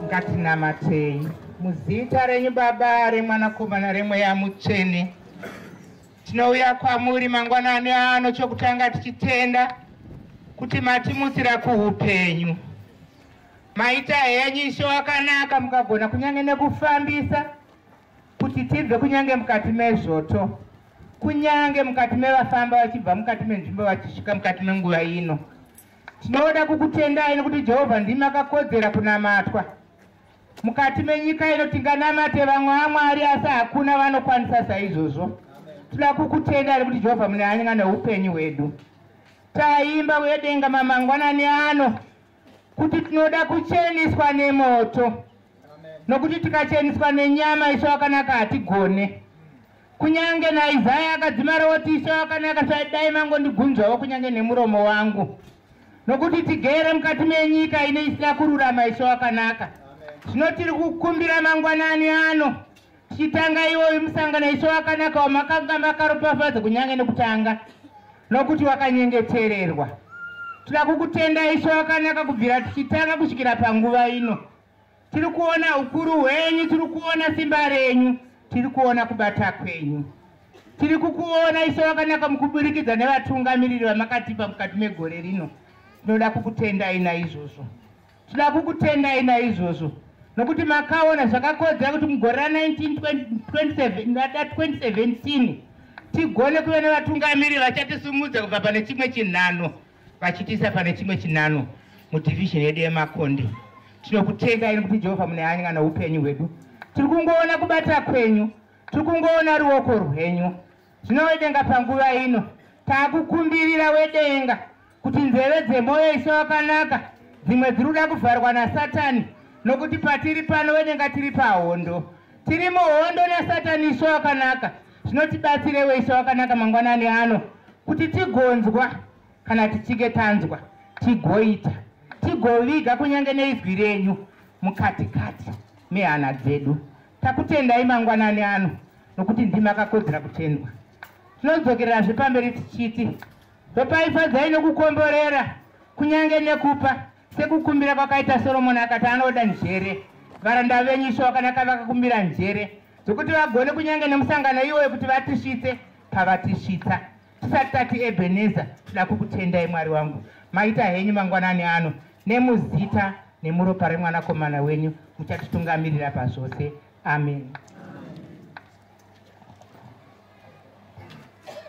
Ngatinamatei muzita renyu Baba, reMwanakomana, reMweya Mutsvene. Tinouya kwamuri mangwanani ano, chokutanga tichitenda kuti matimutsira kuupenyu. Maita henyu Ishe wakanaka, mukagona kunyange nekufambisa kuti tibve kunyange mukati mezvoto, kunyange mukati mevafamba vachibva mukati menzvimbo vachisvika mukati menguva ino. Tinoda kukutendai nekuti Jehovha ndimi akakodzera kunamatwa. Mukati menyika ino tinganamate vamwe vaMwari, asi hakuna vanokwanisa saizvozvo. Tinoda kukutendai nekuti Jehovha mune hanya neupenyu hwedu. Taimba wedenga mamangwanani ano kuti tinoda kucheniswa nemoto, nokuti tikacheniswa nenyama Ishe wakanaka hatigone. Kunyange naIsaya akadzimara oti Ishe wakanaka dai mangondigunzvawo kunyange nemuromo wangu, nokuti tigere mukati menyika ine isina kururama Ishe wakanaka. Zvino tiri kukumbira mangwanani ano tichitanga iwoyu musangano Ishe wakanaka wamakanga makaropafadza kunyange nekutanga, nokuti wakanyengetererwa. Toda kukutenda Ishe wakanaka kubvira tichitanga kusvikira panguva ino. Tiri kuona ukuru hwenyu, tiri kuona simba renyu, tiri kuona kubata kwenyu. Tiri kukuona Ishe wakanaka mukuburikidza nevatungamiriri vamakatipa mukati megore rino. Tinoda kukutendai naizvozvo. Tinoda kukutendai naizvozvo nokuti makaona zvakakodzera kuti mugore ra2017 tigone kuve nevatungamiriri vachatisumudza kubva pane chimwe chinhano vachitiisa pane chimwe chinhano mudhivhizheni yedu yeMakonde. Tinokutendai nekuti Jehovha mune hanya neupenyu hwedu. Tiri kungoona kubata kwenyu, tiri kungoona ruoko rwenyu. Zvino wedenga panguva ino takukumbirira wedenga kuti nzeve dzemwoyo Ishe wakanaka dzimwe dziri kuda kuvharwa naSatani, nokuti patiri pano wedenga tiri pahondo, tiri muhondo naSatani Ishe wakanaka. Zvinotibatsirewo Ishe wakanaka mangwanani ano kuti tigonzwa, kana tichinge tanzwa tigoita, tigoviga kunyange neizwi renyu mukatikati mehana dzedu. Takutendai mangwanani ano nokuti ndimi makakodzera kutendwa. Tinodzokererazve pamberi tichiti ropaifadzai nokukomborera kunyange nekupa, sekukumbira kwakaita Soromoni akati anoda njere. Varanda venyu Ishe wakanaka vakakumbira njere dzokuti vagone kunyange nemusangano iwoyo kuti vatisvitse pavatisvitsa. Tisati tati Ebeneza, toda kukutendai Mwari wangu. Maita henyu mangwanani ano nemuzita nemuropa remwanakomana wenyu muchatitungamirira pazvose. Amen.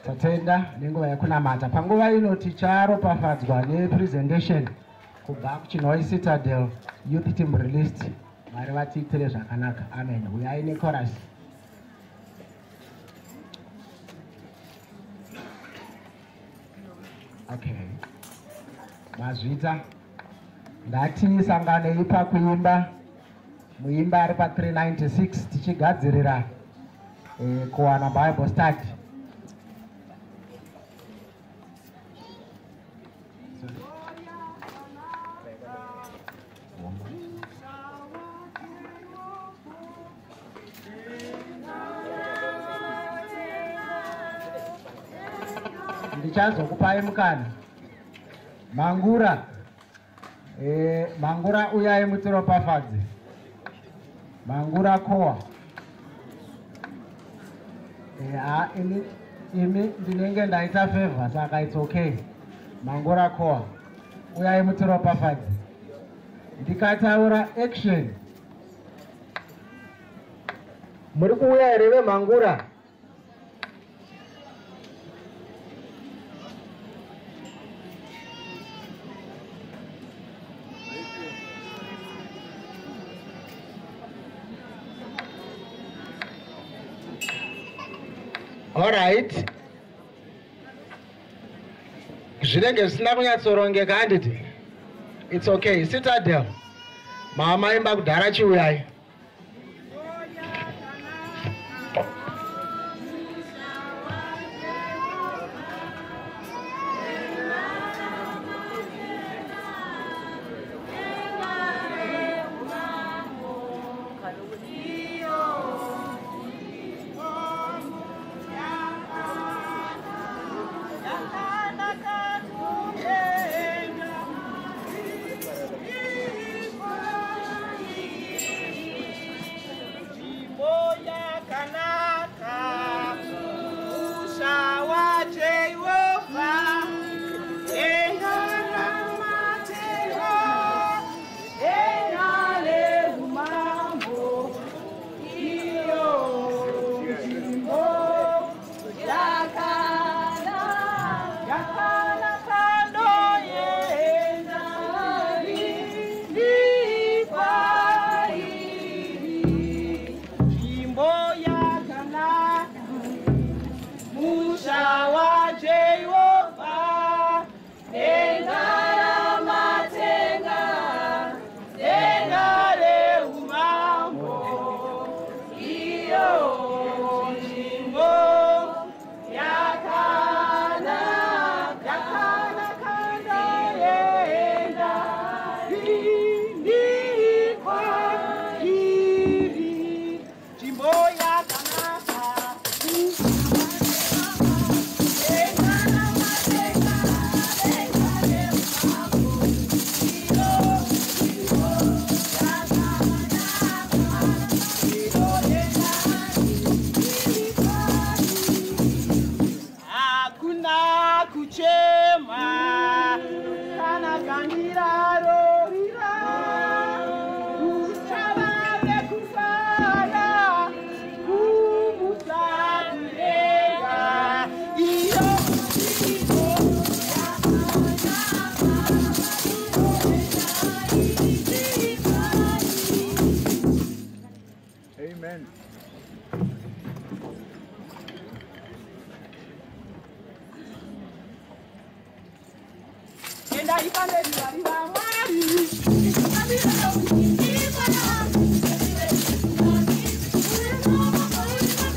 Tatenda nenguva yekunamata. Panguva ino ticharopafadzwa nepresentation kubva kuChinhoyi Citadel Youth Team Released. Mwari vatiitire zvakanaka. Amen. Uyai nechorus. Okay. Mazvita. Ngatisanganei pakuimba. Muimba ari pa 396 tichigadzirira kuwana Bible study. Ndichazokupai mukana. Mangura. Mangura uyai mutiropafadze. Mangura koa. Imi ndinenge ndaita favor saka it's okay. Mangura koa. Uyai mutiropafadze. Ndikataura action. Muri kuuya here vemangura? All right. Zvinenge zvisina kunyatsorongeka handiti? It's okay. Citadel. Mama imba kudhara chiuyai. Amen. Oh, yeah.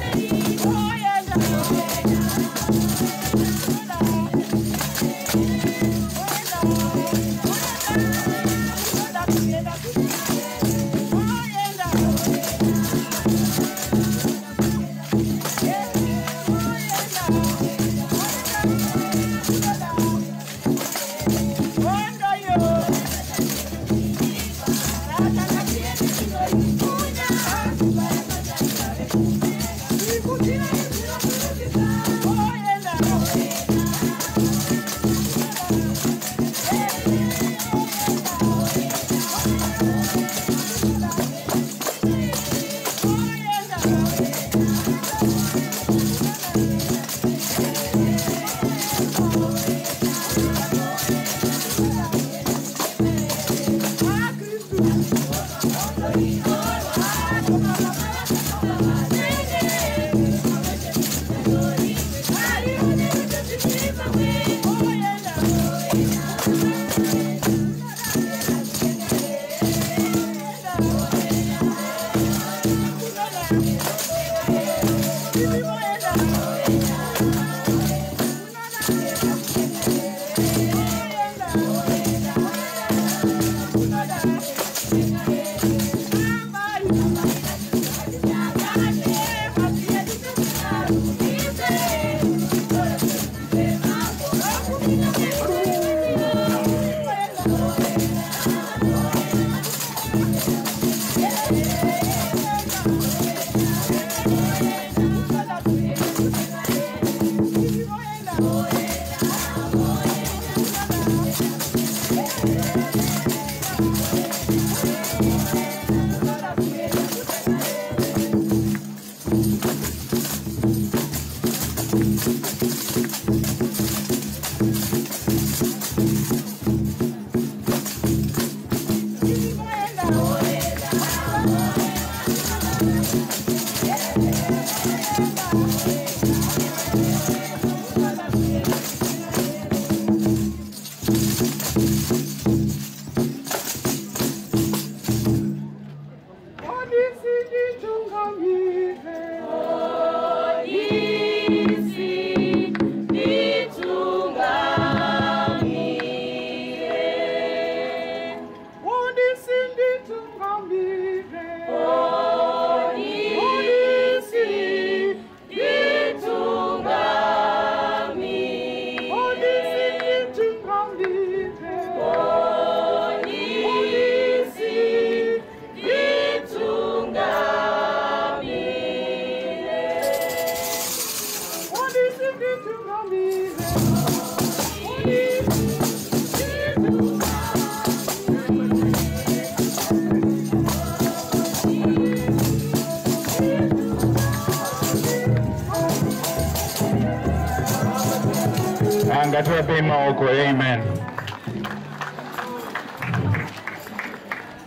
Ngativapei maoko. Amen.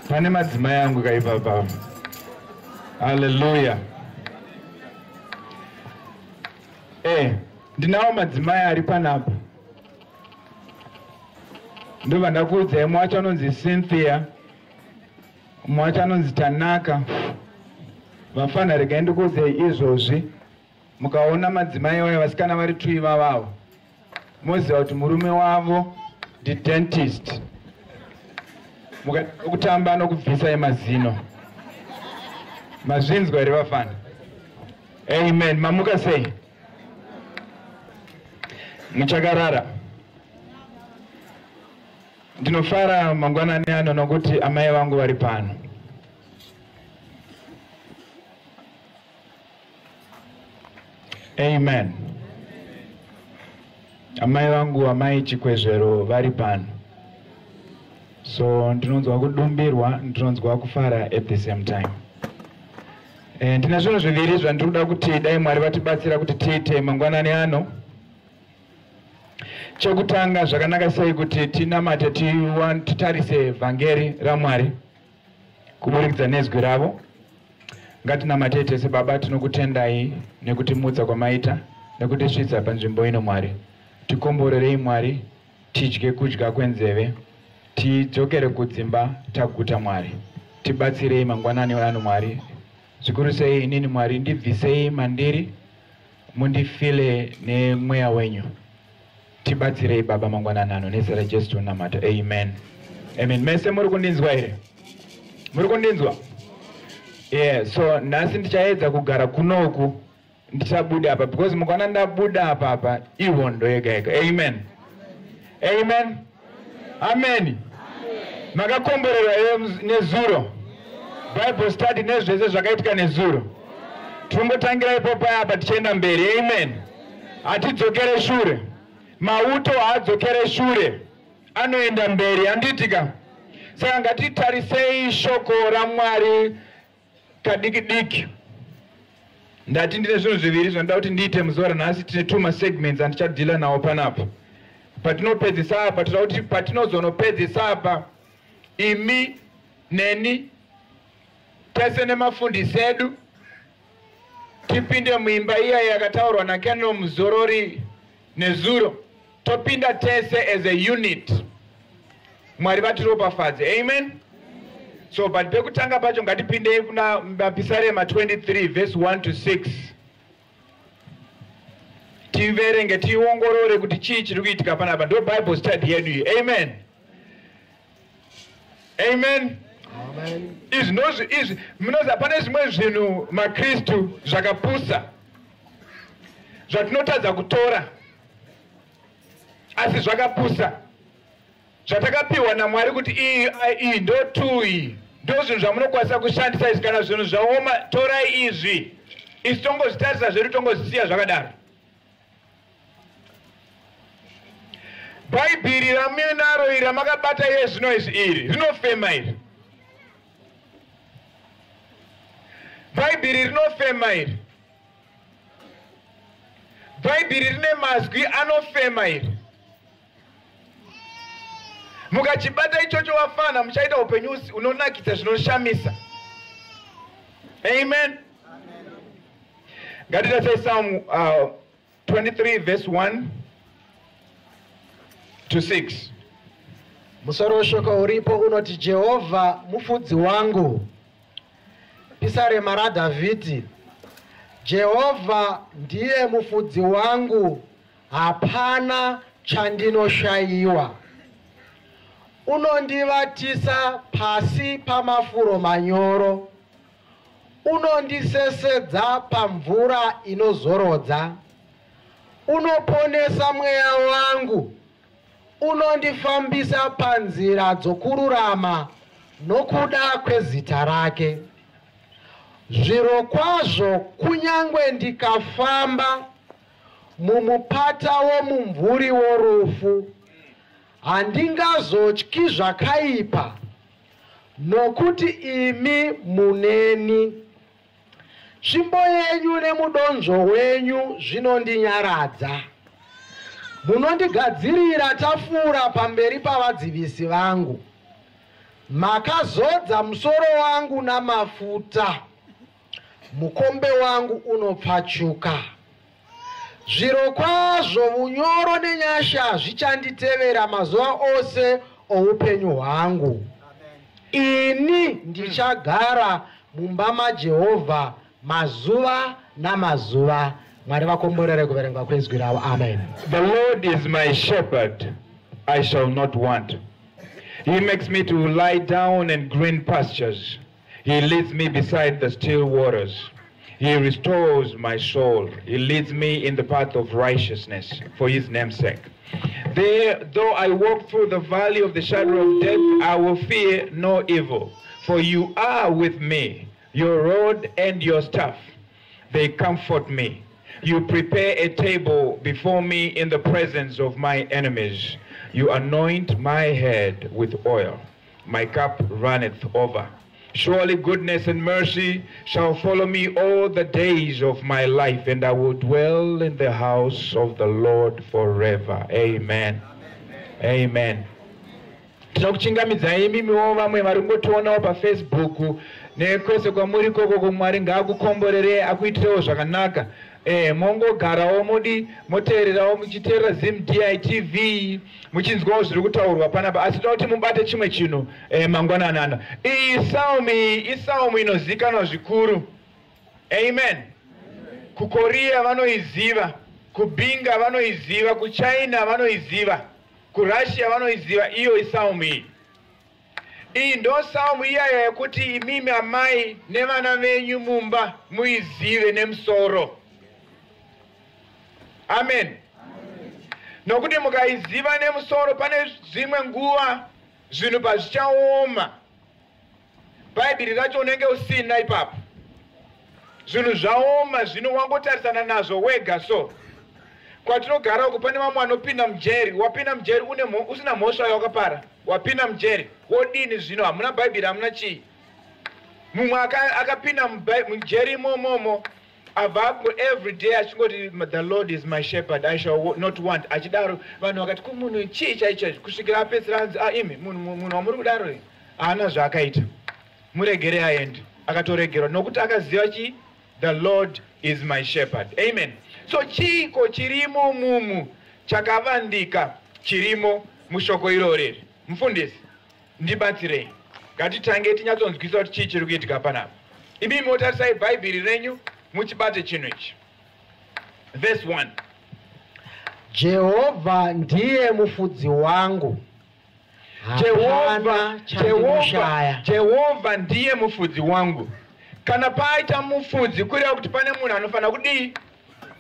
Pane madzimai angu kaipapa. Haleluya. Ndinawo madzimai ari panapa. Ndobva ndakuudzai, mumwe wacho anonzi Cynthia, mumwe wacho anonzi Tanaka. Vafana, regai ndikuudzei izvozvi, mukaona madzimai vaya vasikana vari tu ivavavo, moziva kuti murume wavo ndidentist. Mukatamba nokubvisai mazino. Mazvinzwa here vafana? Amen. Mamuka sei? Muchakarara? Ndinofara mangwanani ano nokuti amai vangu vari pano. Amen. Amai vangu, amai Chikwezvero, vari pano. So ndinonzwa kudumbirwa, ndinonzwa kufara at the same time. Ndine zvinhu zviviri zvandiri kuda kuti dai Mwari vatibatsira kuti tiite mangwanani ano. Chekutanga, zvakanaka sei kuti tinamate, titarise vhangeri raMwari kuburikidza nezwi ravo. Ngatinamate tese. Baba, tinokutendai nekutimutsa kwamaita nekutisvitsa panzvimbo ino. Mwari, tikomborerei. Mwari, tidye kudya kwenzeve, tidzokere kudzimba taguta. Mwari, tibatsirei mangwanani ano. Mwari, zvikuru sei inini, Mwari, ndibvisei mandiri, mundifile nemweya wenyu. Tibatsirei Baba mangwanani ano, nezita raJesu tonamata, amen. Amen. Mese muri kundinzwa here? Muri kundinzwa? Yeah, so nhasi ndichaedza kugara kunoku, ndichabuda apa, because mukaona ndabuda apa apa ihondo yega yega. Amen, amen, amen. Makakomborerwa nezuro Bible study nezvese zvakaitika nezuro. Tinombotangira ipopo apa tichienda mberi. Amen. Hatidzokere shure, mauto haadzokere shure, anoenda mberi, handitika? Saka ngatitarisei shoko raMwari kadiki diki. Ndati ndine zvinhu zviviri zvandida kuti ndiite muzuva ranhasi. Tine two masegments andichadhila nawo panapa. Patinopedzisa apa, toda kuti patinozonopedzisa apa, imi neni tese nemafundisi edu tipinde muimba iya yakataurwa naKeno Muzorori nezuro. Topinda tese as a unit. Mwari vatiropafadze. Amen. So, but pekutanga pacho, ngatipindei kuna Mapisarema 23 verse 1 to 6, tiverenge, tiongorore kuti chii chiri kuitika panapa. Ndo Bible study yedu iyi. Amen, amen. Izvi ndozvi izvi munoziva, pane zvimwe zvinhu, maKristu, zvakapusa zvatinotadza kutora, asi zvakapusa zvatakapiwa naMwari kuti iyi iyi ndo tu iyi ndo zvinhu zvamunokwanisa kushandisa izvi. Kana zvinhu zvaoma, torai izvi. Isi tongozvitarisa zvedu, tongozvisiya zvakadaro. Bhaibheri ramunaro iri, ramakabata iye zvino izvi, iri rinofema iri. Bhaibheri rinofema iri. Bhaibheri rine mazwi anofema iri. Mukachibata ichocho, wafana, muchaita upenyu unonakidza zvinoshamisa. Amen. Ngatitasei Psalm 23 verse 1 to 6. Musoro weshoko uripo unoti, "Jehovha mufudzi wangu." Pisarema raDhavhidhi. Jehovha ndiye mufudzi wangu, hapana chandinoshayiwa. Unondivatisa pasi pamafuro manyoro, unondisesedza pamvura inozorodza. Unoponesa mweya wangu, unondifambisa panzira dzokururama nokuda kwezita rake. Zvirokwazvo, kunyange ndikafamba mumupata womumvuri worufu, handingazotyi zvakaipa, nokuti imi muneni. Tsvimbo yenyu nemudonzvo wenyu zvinondinyaradza. Munondigadzirira tafura pamberi pavadzivisi vangu. Makazodza musoro wangu namafuta, mukombe wangu unopfachuka. Zvirokwazvo, unyoro nenyasha zvichanditevera mazuva ose oupenyu hwangu. Ini ndichagara mumba maJehovha mazuva namazuva. Mwari vakomborere kuverengwa kwezwi ravo. Amen. The Lord is my shepherd, I shall not want. He makes me to lie down in green pastures. He leads me beside the still waters. He restores my soul. He leads me in the path of righteousness for his name's sake. There, though I walk through the valley of the shadow of death, I will fear no evil, for you are with me. Your rod and your staff, they comfort me. You prepare a table before me in the presence of my enemies. You anoint my head with oil. My cup runneth over. Surely goodness and mercy shall follow me all the days of my life, and I will dwell in the house of the Lord forever. Amen. Amen. Tinokuchingamidzai imimiwo vamwe vari kungotionawo paFacebook nekwese kwamuri ikoko. Mwari ngaakukomborere, akuitirewo zvakanaka. Mongogarawo mudi moteererawo, muchiteerera Zim DITV, muchinzwawo zviri kutaurwa panapa. Asi toda kuti mubate chimwe chinhu mangwanani ano. Iyi psalm, iyi ipsalm inozivikanwa zvikuru. Amen. KuKorea vanoiziva, kuBinga vanoiziva, kuChina vanoiziva, kuRussia vanoiziva. Iyo ipsalm iyi. Iyi ndo psalm iyaya yekuti imimi amai nevana venyu mumba muizive nemusoro. Amen. Nokuti mukaiziva nemusoro, pane zvimwe nguva zvinhu pazvichaoma, Bhaibheri racho unenge usina ipapo. Zvinhu zvaoma zvino, wangotarisana nazvo wega. So kwatinogara uku pane vamwe vanopinda mujeri. Wapinda mujeri une usina mhosva yawakapara, wapinda mujeri, wodini zvino? Hamuna Bhaibheri, hamuna chii. Mumwe akapinda mujeri imomomo, abva every day achingoti, "The Lord is my shepherd, I shall not want." Achidaro, vanhu vakati, "Kumunhu chii chaicho?" Kusvikira apedzisira anzi, "A, imi, munhu wamuri kudaro haana zvaakaita, muregere aende." Akatoregerwa nokuti akaziva chii? "The Lord is my shepherd." Amen. So chiiko chirimo mumu chakavandika chirimo mushoko iroreri? Mufundisi, ndibatsirei, ngatitange tinyatsonzwisa kuti chii chiri kuitika panapa. Imi motarisai Bhaibheri renyu, muchibate chinhu ichi, verse 1. Jehovha ndiye mufudzi wangu. Jehovha. Hapana Jehovha. chandinoshaya. Jehovha ndiye mufudzi wangu. Kana paita mufudzi, kureva kuti pane munhu anofanira kudii?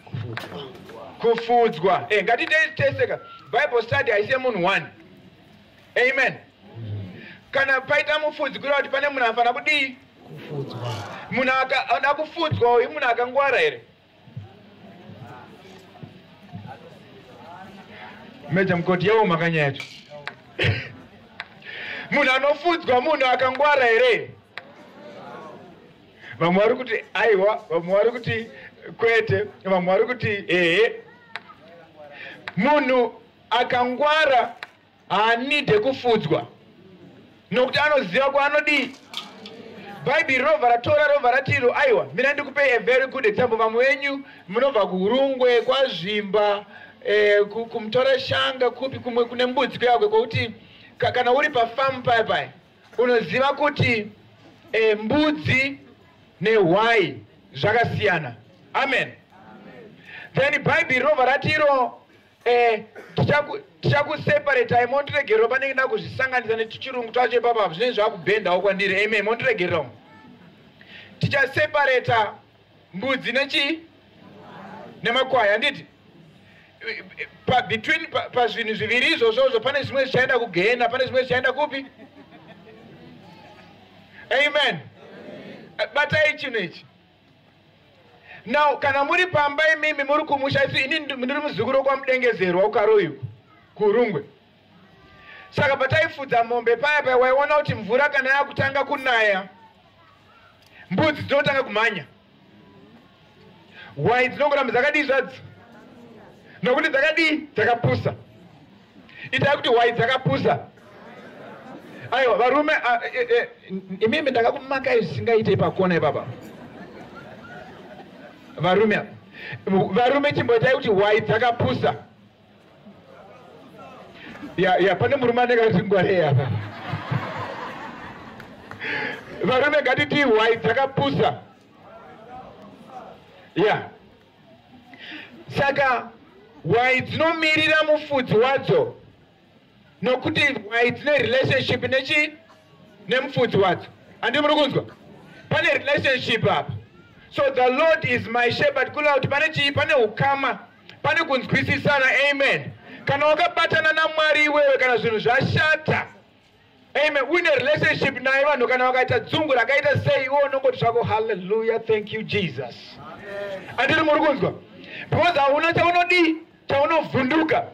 Kufudzwa. Kufudzwa. Ngatitei teseka, Bible study haisi yemunhu one. Amen. Kana paita mufudzi, kureva kuti pane munhu anofanira kudii? Kufudzwa. Munhu anoda kufudzwa uyu munhu akangwara here? Meja mukoti, yaoma kanyaya yacho. Munhu anofudzwa munhu akangwara here? Vamwe vari kuti aiwa, vamwe vari kuti kwete, vamwe vari kuti ehe. Munhu akangwara haanidhe kufudzwa nokuti anoziva kwaanodii. Bhaibheri robva ratora, robva ratiro, aiwa, mina ndikupei a very good example. Vamwe venyu munobva kuHurungwe, kwaZvimba, kuMutorashanga, kupi kumwe kune mbudzi kuyakwe, kwokuti kana uri pafamu paya paya, unoziva kuti mbudzi nehwai zvakasiyana. Amen. Then Bhaibheri robva ratiro, tichakuseparetai. Mondiregerera panenge ndakuzvisanganisa nechirungu twacho ipapa, zvinenge zvakubhendawo kwandiri. Amen. Mondiregererawo. Tichasepareta mbudzi nechii? Nemakwai, handiti? Pa, between pazvinhu zviviri izvozvozvo pane zvimwe zvichaenda kugehena, pane zvimwe zvichaenda kupi? Amen. Batai chinhu ichi. Now kana muri pamba imimi, muri kumusha, isu, ini ndiri muzukuru kwaMudengezerwa kuKaroyuku, kuUrungwe. Saka pataifudza mombe paya paya, waiona kuti mvura kana yakutanga kunaya, mbudzi dzinotanga kumhanya, hwai dzinongoramba dzakadii zvadzo, nokuti dzakadii? Dzakapusa. Itai kuti, "Hwai dzakapusa." Aiwa varume, imimi ndakakumakai zvisingaite pakona ipapa. Varume ava, varume, chimboitai kuti, "Hwai dzakapusa." Ya, pane murume anenge ati ngwarei apa. Varume, ngatiti, "Hwai dzakapusa." Ya, saka hwai dzinomirira mufudzi wadzo, nokuti hwai dzine relationship nechi? Nemufudzi wadzo. Handi muri kunzwa? Pane relationship apa. So "The Lord is my shepherd" kureva kuti pane chii? Pane ukama, pane kunzwisisana. Amen. Kana wakabatana naMwari iwewe, kana zvinhu zvashata, amen, uine relationship naye, vanhu kana vakaita dzungu rakaita sei, iwe unongoti zvako, "Halleluya, thank you, Jesus." Andiri muri kunzwa? Because hauna chaunodii, chaunovhunduka.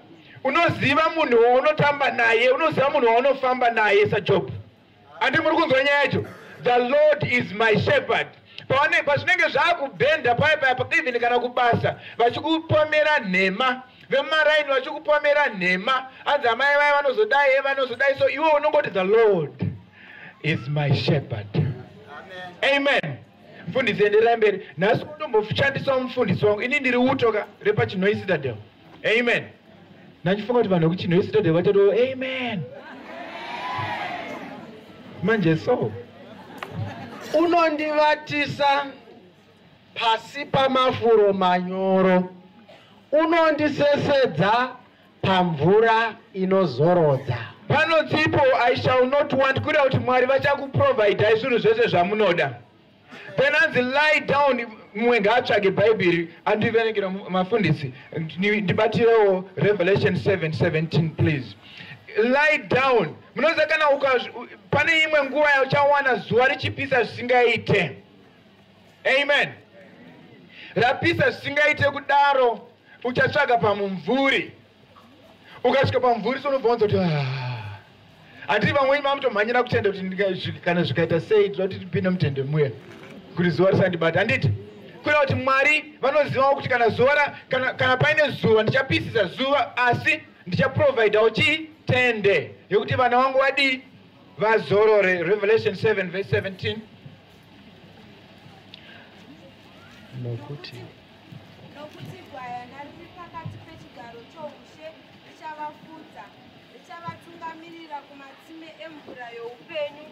Unoziva munhu waunotamba naye, unoziva munhu waunofamba naye saJob. Handi muri kunzwa nyaya yacho? "The Lord is my shepherd." Pazvinenge zvaakubhenda paya paya, even kana kubasa vachikupomera nhema, vemaraini vachikupomera nhema, hanzi amai vaya vanozodai, vanozodai, so iwe unongoti, "The Lord is my shepherd." Amen. Mufundisi, enderai mberi. Nhasi undomboshandisawo mufundisi wangu. Ini ndiri uto ka repaChinhoyi Citadel. Amen. Ndachifunga kuti vanhu vekuChinhoyi Citadel vachato amen manje. So Unondivatisa pasi pamafuro manyoro, unondisesedza. Pamvura inozorodza. Panotsipo I shall not want, kureva kuti Mwari vachakuprovidai zvinhu zvese zvamunoda. Then hanzi lie down, mumwe ngaatsvage Bhaibheri andiverengera mafundisi, ndibatirewo Revelation 7:17 please. Lie down. Munoziva kana pane imwe nguva yauchawana zuva richipisa zvisingaite. Amen. Rapisa zvisingaite kudaro, uchatsvaga pamumvuri. Ukasvika pamumvuri unobva wanzwa kuti handiti vamweni vamutomhanyira kutenda kuti kana zvikaita sei tinoda kuti tipinde mutende muya kuti zuva risandibata. Handiti kureva kuti Mwari vanozivawo kuti kana zuva kana paine zuva ndichapisisa zuva, asi ndichaprovidawo chii? Tende yekuti vana vangu vadii? Vazorore. Revelation 7 verse 17. Nokuti gwayana riri pakati pechigaro choushe richavafudza, richavatungamirira kumatsime emvura youpenyu.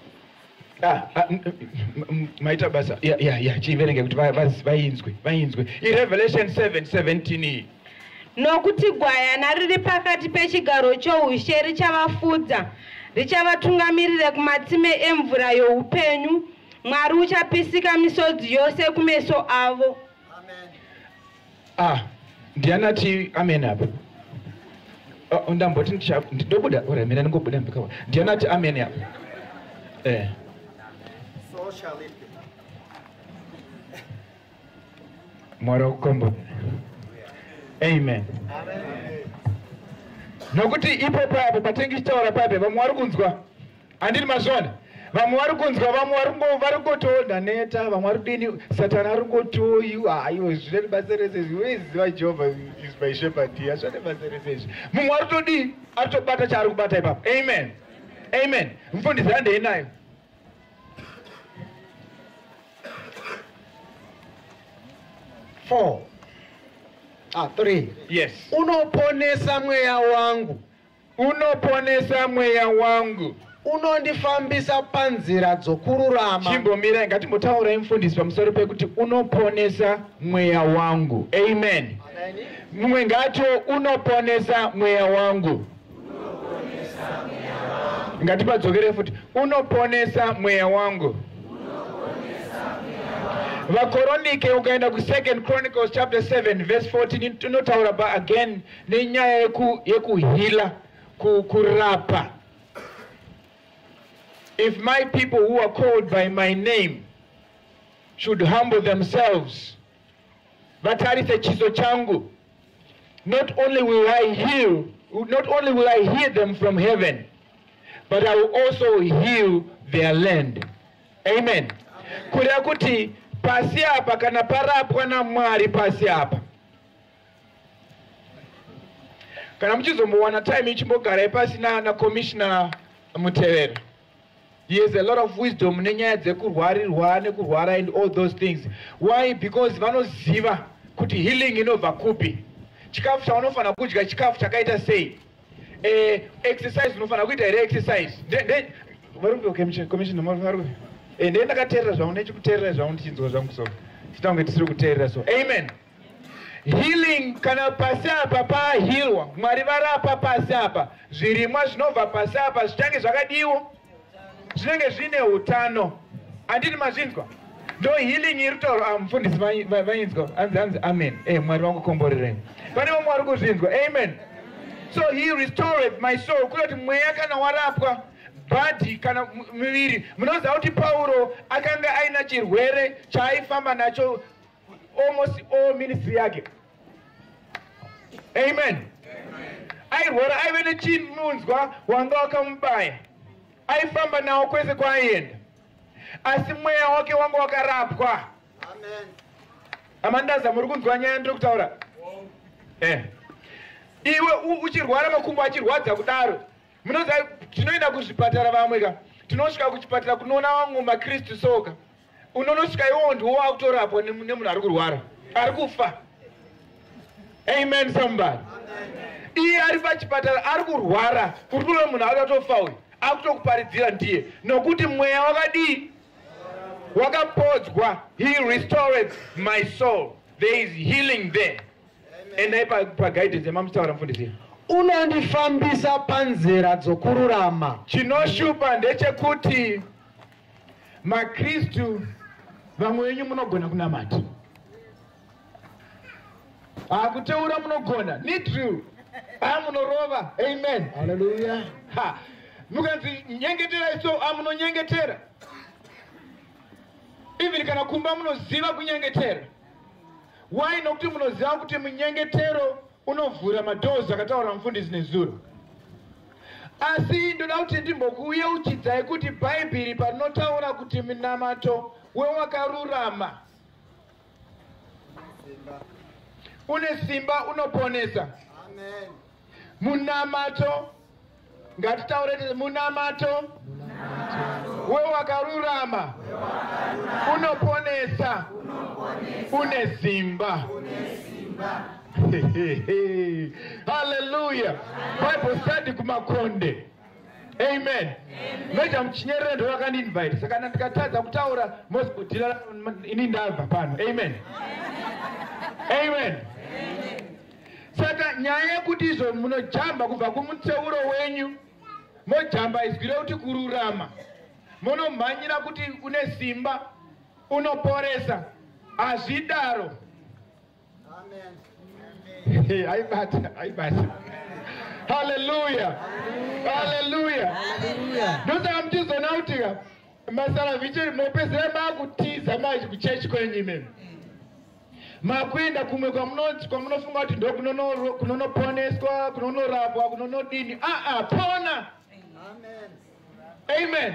Maita basa. Ya, chiverenge kuti vainzwe. IRevelation 7:17 iyi. Nokuti gwayana riri pakati pechigaro choushe richavafudza, richavatungamirira kumatsime emvura youpenyu. Mwari uchapisika misodzi yose kumeso avo. Amen. Ndiani ati amen apa? Ndamboti ndobuda, ora mina ndingobuda mbikawa. Ndiani ati amen apa? So shall it be. Mwari wakukombo. Amen. Nokuti ipo papo patinenge tichitaura papo vamwe vari kunzwa. Handiti mazviona? Vamwe vari kunzwa, vamwe vari kungotoona neta, vamwe vari kudini, Satani ari kungotoyi, aiwa zvine basa rese izvi, unoziva Jehovah is my shepherd, hazvine basa rese izvi. Mumwe ari kutodii? Ari kutobata chaari kubata ipapo. Amen. Amen. Mufundisi handei nayo. 4. 3. Yes. Unoponesa mweya wangu. Unoponesa mweya wangu. Unondifambisa panzira dzokururama. Chimbomira, ngatimbotaurai mufundisi pamusoro pekuti unoponesa mweya wangu. Amen. Mumwe ngato unoponesa mweya wangu. Ngatipadzokere futi. Unoponesa mweya wangu. Vakoronike, ukaenda ku 2 Chronicles chapter 7 verse 14, inotaura pa again nenyaya yekuhila, kurapa. If my people who are called by my name should humble themselves, vatarise chiso changu, not only will I heal, not only will I hear them from heaven, but I will also heal their land. Amen. Kureva kuti pasi apa kana parapwa naMwari pasi apa. Kana muchizombowana time ichimbogarai pasi na Commissioner Mutevera. He has a lot of wisdom nenyaya dzekurwarirwa nekurwara and all those things. Why? Because vanoziva kuti healing inobva kupi. Chikafu chaunofanira kudya chikafu chakaita sei. Exercise unofanira kuita here exercise. Vari Commissioner vari ndiye ndakateerera zvangu, nechikuteerera zvangu ndichinzwa zvangu so. Titange tisiri kuteerera so. Amen. Healing kana pasi apa pahilwa, Mwari varapa pasi apa, zvirimwa zvinobva pasi apa zvichange zvakadiwa, zvinenge zvine utano. Handiti mazvinzwa? Ndo healing iri kutaurwa. Mufundisi vainzwa, hanzi amen. Mwari vangukomborerei. Pane vamwe vari kuzvinzwa. Amen. So he restored my soul. Kureva kuti mweya kana warapwa, body kana muviri. Munoziva kuti Pauro akanga aina chirwere chaaifamba nacho almost all ministry yake. Amen. Airwara, aive nechinunzwa wanga wakamubaya, aifamba nawo kwese kwaaienda, asi mweya wake wanga wakarapwa. Amen. Amandaza, muri kunzwa nyaya ndiri kutaura? Iwe uchirwara, makumbo achirwadza kudaro, munoziva tinoenda kuzvipatara vamwe ka, tinosvika kuchipatara kunoona vamwe maKristu soka, unonosvika iwowo ndiwo wakutorapwa nemunhu ari kurwara, ari kufa. Amen somebody. Iye ari pachipatara ari kurwara, uri kuona munhu akatofa uyu, akutokuparidzira ndiye, nokuti mweya wakadii? Wakapodzwa. He restored my soul. There is healing there. Endai paguidance yamamutaura mufundisi. Unondifambisa panzira dzokururama. Chinoshupa ndechekuti maKristu vamwe venyu munogona kunamata, hakuteura munogona nitru amunorova. Amen. Haleluya. Ha, mukanzi nyengeterai so, amunonyengetera. Even kana kumba munoziva kunyengetera. Why? Nokuti munoziva kuti munyengetero unovhura madoors, akataura mufundisi nezuro. Asi ndoda kuti ndimbokuyeuchidzai kuti Bhaibheri parinotaura kuti munamato wewakarurama une simba, unoponesa. Amen. Munamato, ngatitaure tese, munamato wewakarurama unoponesa, une simba. Haleluya. Bible study kuMakonde. Amen. Meja muchinyerere ndo vakandiinvite, saka kana ndikatadza kutaura mozgodhira ini ndabva pano. Amen, amen. Saka nyaya yekuti izvo munojamba kubva kumuteuro wenyu, mojamba izwi rekuti kururama, munomhanyira kuti une simba, unoporesa, hazvidaro. Amen. Aibata, aibata. Haleluya, haleluya. Ndosaka muchizoona kuti ka masalvation mopedzera makutiza manje kuchechi kwenyu imemi, makuenda kumwe kwamunofunga kuti ndo kunonoponeswa, kunonorapwa, kunonodini. Aa, pona. Amen. Amen.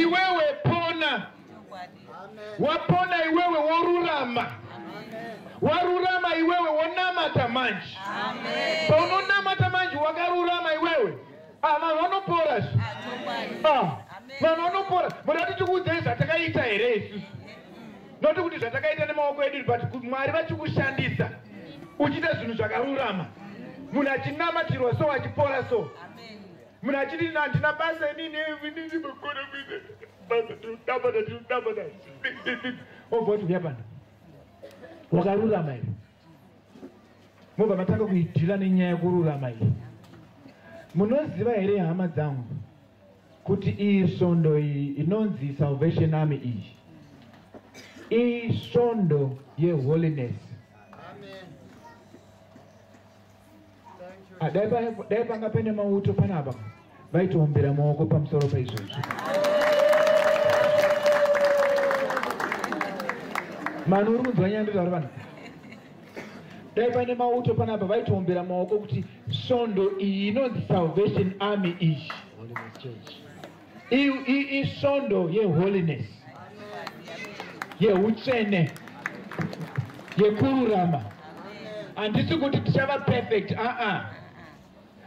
Iwewe pona. Amen. Wapona iwewe, worurama. Warurama iwewe, wonamata manje. Paunonamata manje wakarurama iwewe, ah, vanhu vanopora zve. Ah, vanhu vanopora. Muda kuti tikuudzei zvatakaita here isusu? Noti kuti zvatakaita nemaoko edu, but Mwari vachikushandisa uchiita zvinhu zvakarurama, munhu achinamatirwa so, achipora so, munhu achiti, "Handina basa inini, inini makona basa, tinodamana, tinodamana." Obva kuti, "Uya pano, wakarurama here?" Mobva matanga kuidhila nenyaya yekururama iyi. Munoziva here, hama dzangu, kuti iyi svondo iyi inonzi Salvation Army, iyi isvondo yeholiness? Amen. Thank you. Ah, dai panga paine mauto panapa, vaitoombera maoko pamusoro paizvozvo. Mani uri kunzwa nyaya nditaura pano? Dai paine mauto panapa, vaitoombera maoko kuti svondo iyi inonzi Salvation Army iyi Holiness Church. Isvondo yeholiness, yeutsvene, yekururama. Handisi kuti tichava perfect, aa,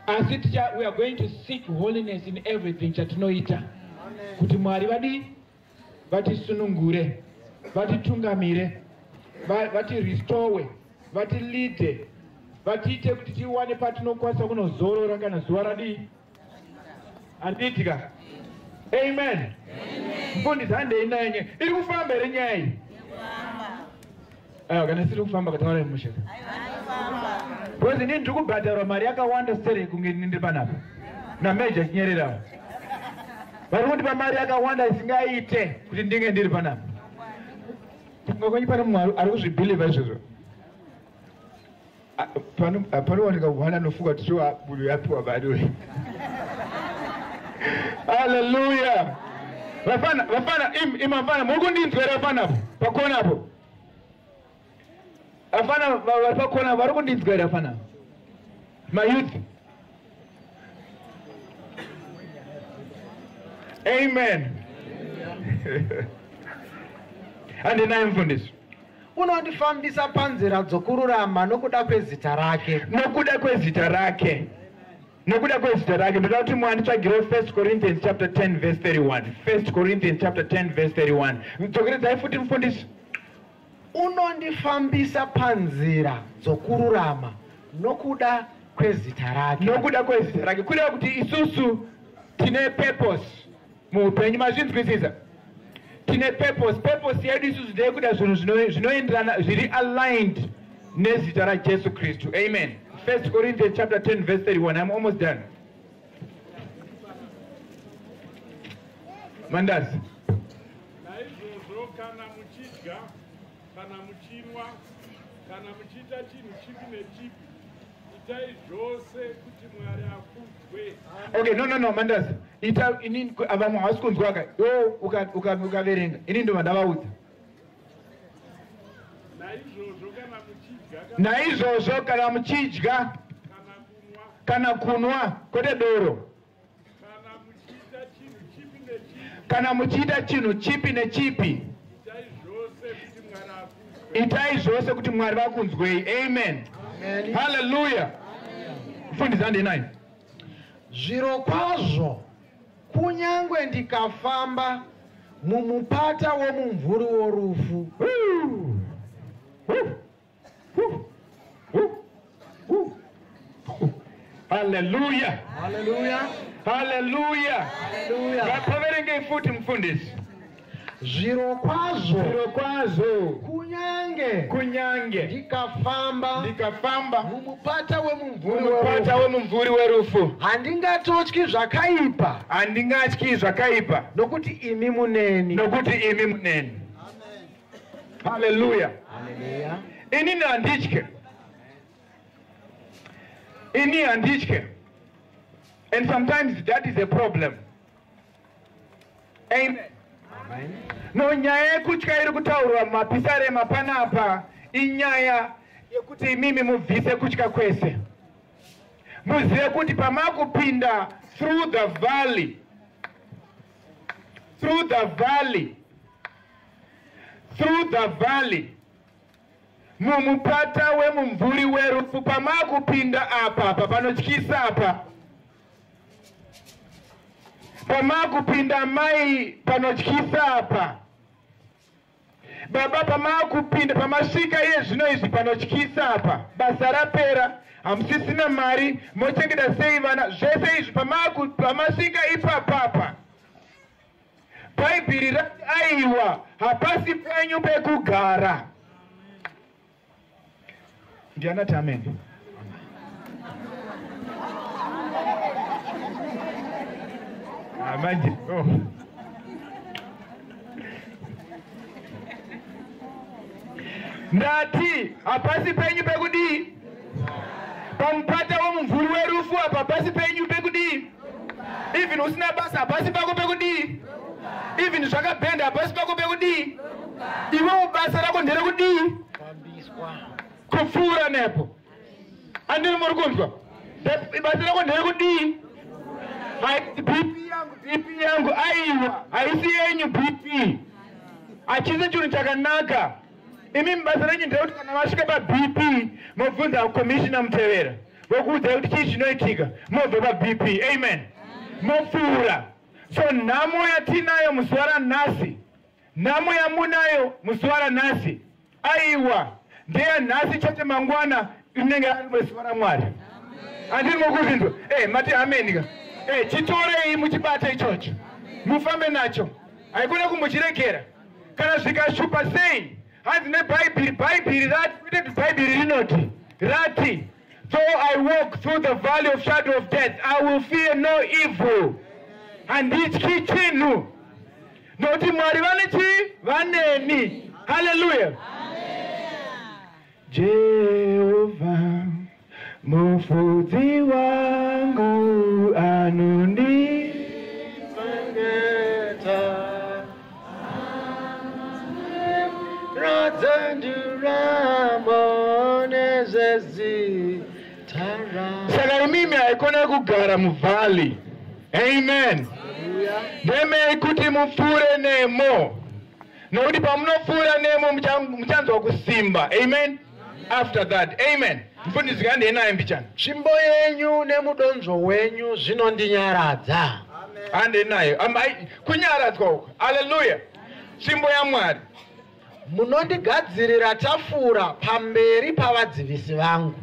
asi we are going to seek holiness in everything chatinoita, kuti Mwari vadii? Vatisunungure, vatitungamire, vatirestore, vatileade, vatiite kuti tiwane patinokwanisa kunozorora kana zuva radii. Handiti ka? Amen. Mufundisi, handei nayo nyaya. Iri kufamba here nyaya iyi? Aiwa, kana isiri kufamba kataura mushe, because inini ndiri kubhadharwa mari yakawanda sere kunge ini ndiri panapa nameja chinyererawo. Vari kundipa mari yakawanda isingaite kuti ndinge ndiri panapa. Kunga kwenyu pane mumwe ari kuzvibhilivha izvozvo? Ah, panowanika one anofunga kuti sure munhu yapiwa mari uyu. Haleluya. Vafana, vafana, imafana, muri kundinzwera vafana apo pakona apo? Vafana vari pakona vari kundinzwera? Vafana, mayouth? Amen. Handinaye mufundisi. Unondifambisa panzira dzokururama nokuda kwezita rake. Nokuda kwezita rake, nokuda kwezita rake. Ndoda kuti mwanditsvagirewo 1 Corinthians chapter 10 verse 31. 1 Corinthians chapter 10 verse 31. Dzokeredzai futi, mufundisi. Unondifambisa panzira dzokururama nokuda kwezita rake. Nokuda kwezita rake, kureva kuti isusu tine purpose muupenyu. Mazvinzwisisa? Tine purpose. Purpose yedu isusu ndeyekuda zvinhu zvinoenderana, zviri aligned nezita raJesu Kristu. Amen. 1 Corinthians chapter 10 verse 31. I'm almost done. Mandazi. Naizvozvo kana muchidya kana muchinwa kana muchiita chinhu chipi nechipi, itai zvose kuti Mwari akudzwe. Okay, no, Mandazi. Ita ini vamwe havasi kunzwaka. Iwe ukaverenga. Ini ndobva ndavaudza. Naizvozvo kana muchidya kana, Naizvozvo kana muchidya kana kunwa kana kunwa, kwete doro, kana muchiita chinhu chipi nechipi, kana muchiita chinhu chipi nechipi, itai zvose kuti Mwari akudzwe. Itai zvose kuti Mwari vakunzwei. Amen. Hallelujah. Mfundisi, handei. Zviro kwazvo kunyange ndikafamba mumupata womumvuri worufu, Woo! Woo! Woo! Woo! Woo! Hallelujah. Haleluya. Hallelujah. Haleluya. Ngapaverengei futi, mufundisi. Zviro kwazvo Zviro kwazvo kunyange kunyange ndikafamba ndikafamba mumupata wemumvuri mumupata werufu, wemumvuri werufu, handingatotyi zvakaipa, handingatyi zvakaipa, nokuti imi muneni. Nokuti imi muneni. Haleluya. Haleluya. Inini handitye, ini handitye, and sometimes that is a problem. Amen. Amen. No, nyaya yekutya iri kutaurwa mumapisarema panapa inyaya yekuti imimi mubvise kutya kwese, muzive kuti pamakupinda through the valley, through the valley, through the valley, mumupata wemumvuri werufu, pamakupinda apa apa panotyisa apa, pamakupinda mai panotyisa apa, baba pamakupinda, pamasvika iye zvino izvi panotyisa apa, basa rapera, hamusisina mari, mochengeta sei vana, zvese izvi, pamasvika ipapapa, Bhaibheri rati aiwa, hapasi penyu pekugara. Ndianati amen? Ah, manje, oh. Ndati hapasi penyu pekudii? Pamupata womumvuri werufu apa hapasi penyu pekudii? Even usina basa, hapasi pako pekudii? Even zvakabhenda, hapasi pako pekudii? Iwewo basa rako nderekudii? Kupfuura nepo. Andini muri kunzwa? Basa rako nderekudii? BP yangu, BP yangu, aiwa, haisi yenyu BP, hachisi chinhu chakanaka. Imi basa renyu nderekuti kana vasvika paBP, mobvunza Commissioner Mutevera, vokuudzai kuti chii chinoitika, mobva paBP, amen, mopfuura. So nhamo yatinayo muzuva ranhasi, nhamo yamunayo muzuva ranhasi, aiwa, ndeyanhasi chete. Mangwana rinenge rari zuva raMwari. Handiri mukuzvinzwa? Mati ameni ka. Chitorei muchibate ichocho, mufambe nacho, haikona kumbochiregera kana zvikashupa sei. Hanzi neBhaibheri, Bhaibheri rati, kwete kuti Bhaibheri rinoti, rati, "Though I walk through the valley of shadow of death, I will fear no evil." Handityi chinhu nokuti Mwari vane chii? Vaneni. Haleluya. Jehovha mufudzi wangu, anondi Chengeta radzenduramo nezvezitara. Saka imimi haikona kugara muvalley. Amen. Ndemei kuti mupfuure nemo, nokuti pamunopfuura nemo muchanzwa kusimba. Amen. After that, amen. Mufundisi, ngandei naye mbichana. Tsvimbo yenyu nemudonzvo wenyu zvinondinyaradza. Handei nayo. Kunyaradzwa uku. Aleluya. Tsvimbo yaMwari. Munondigadzirira tafura pamberi pavadzivisi vangu.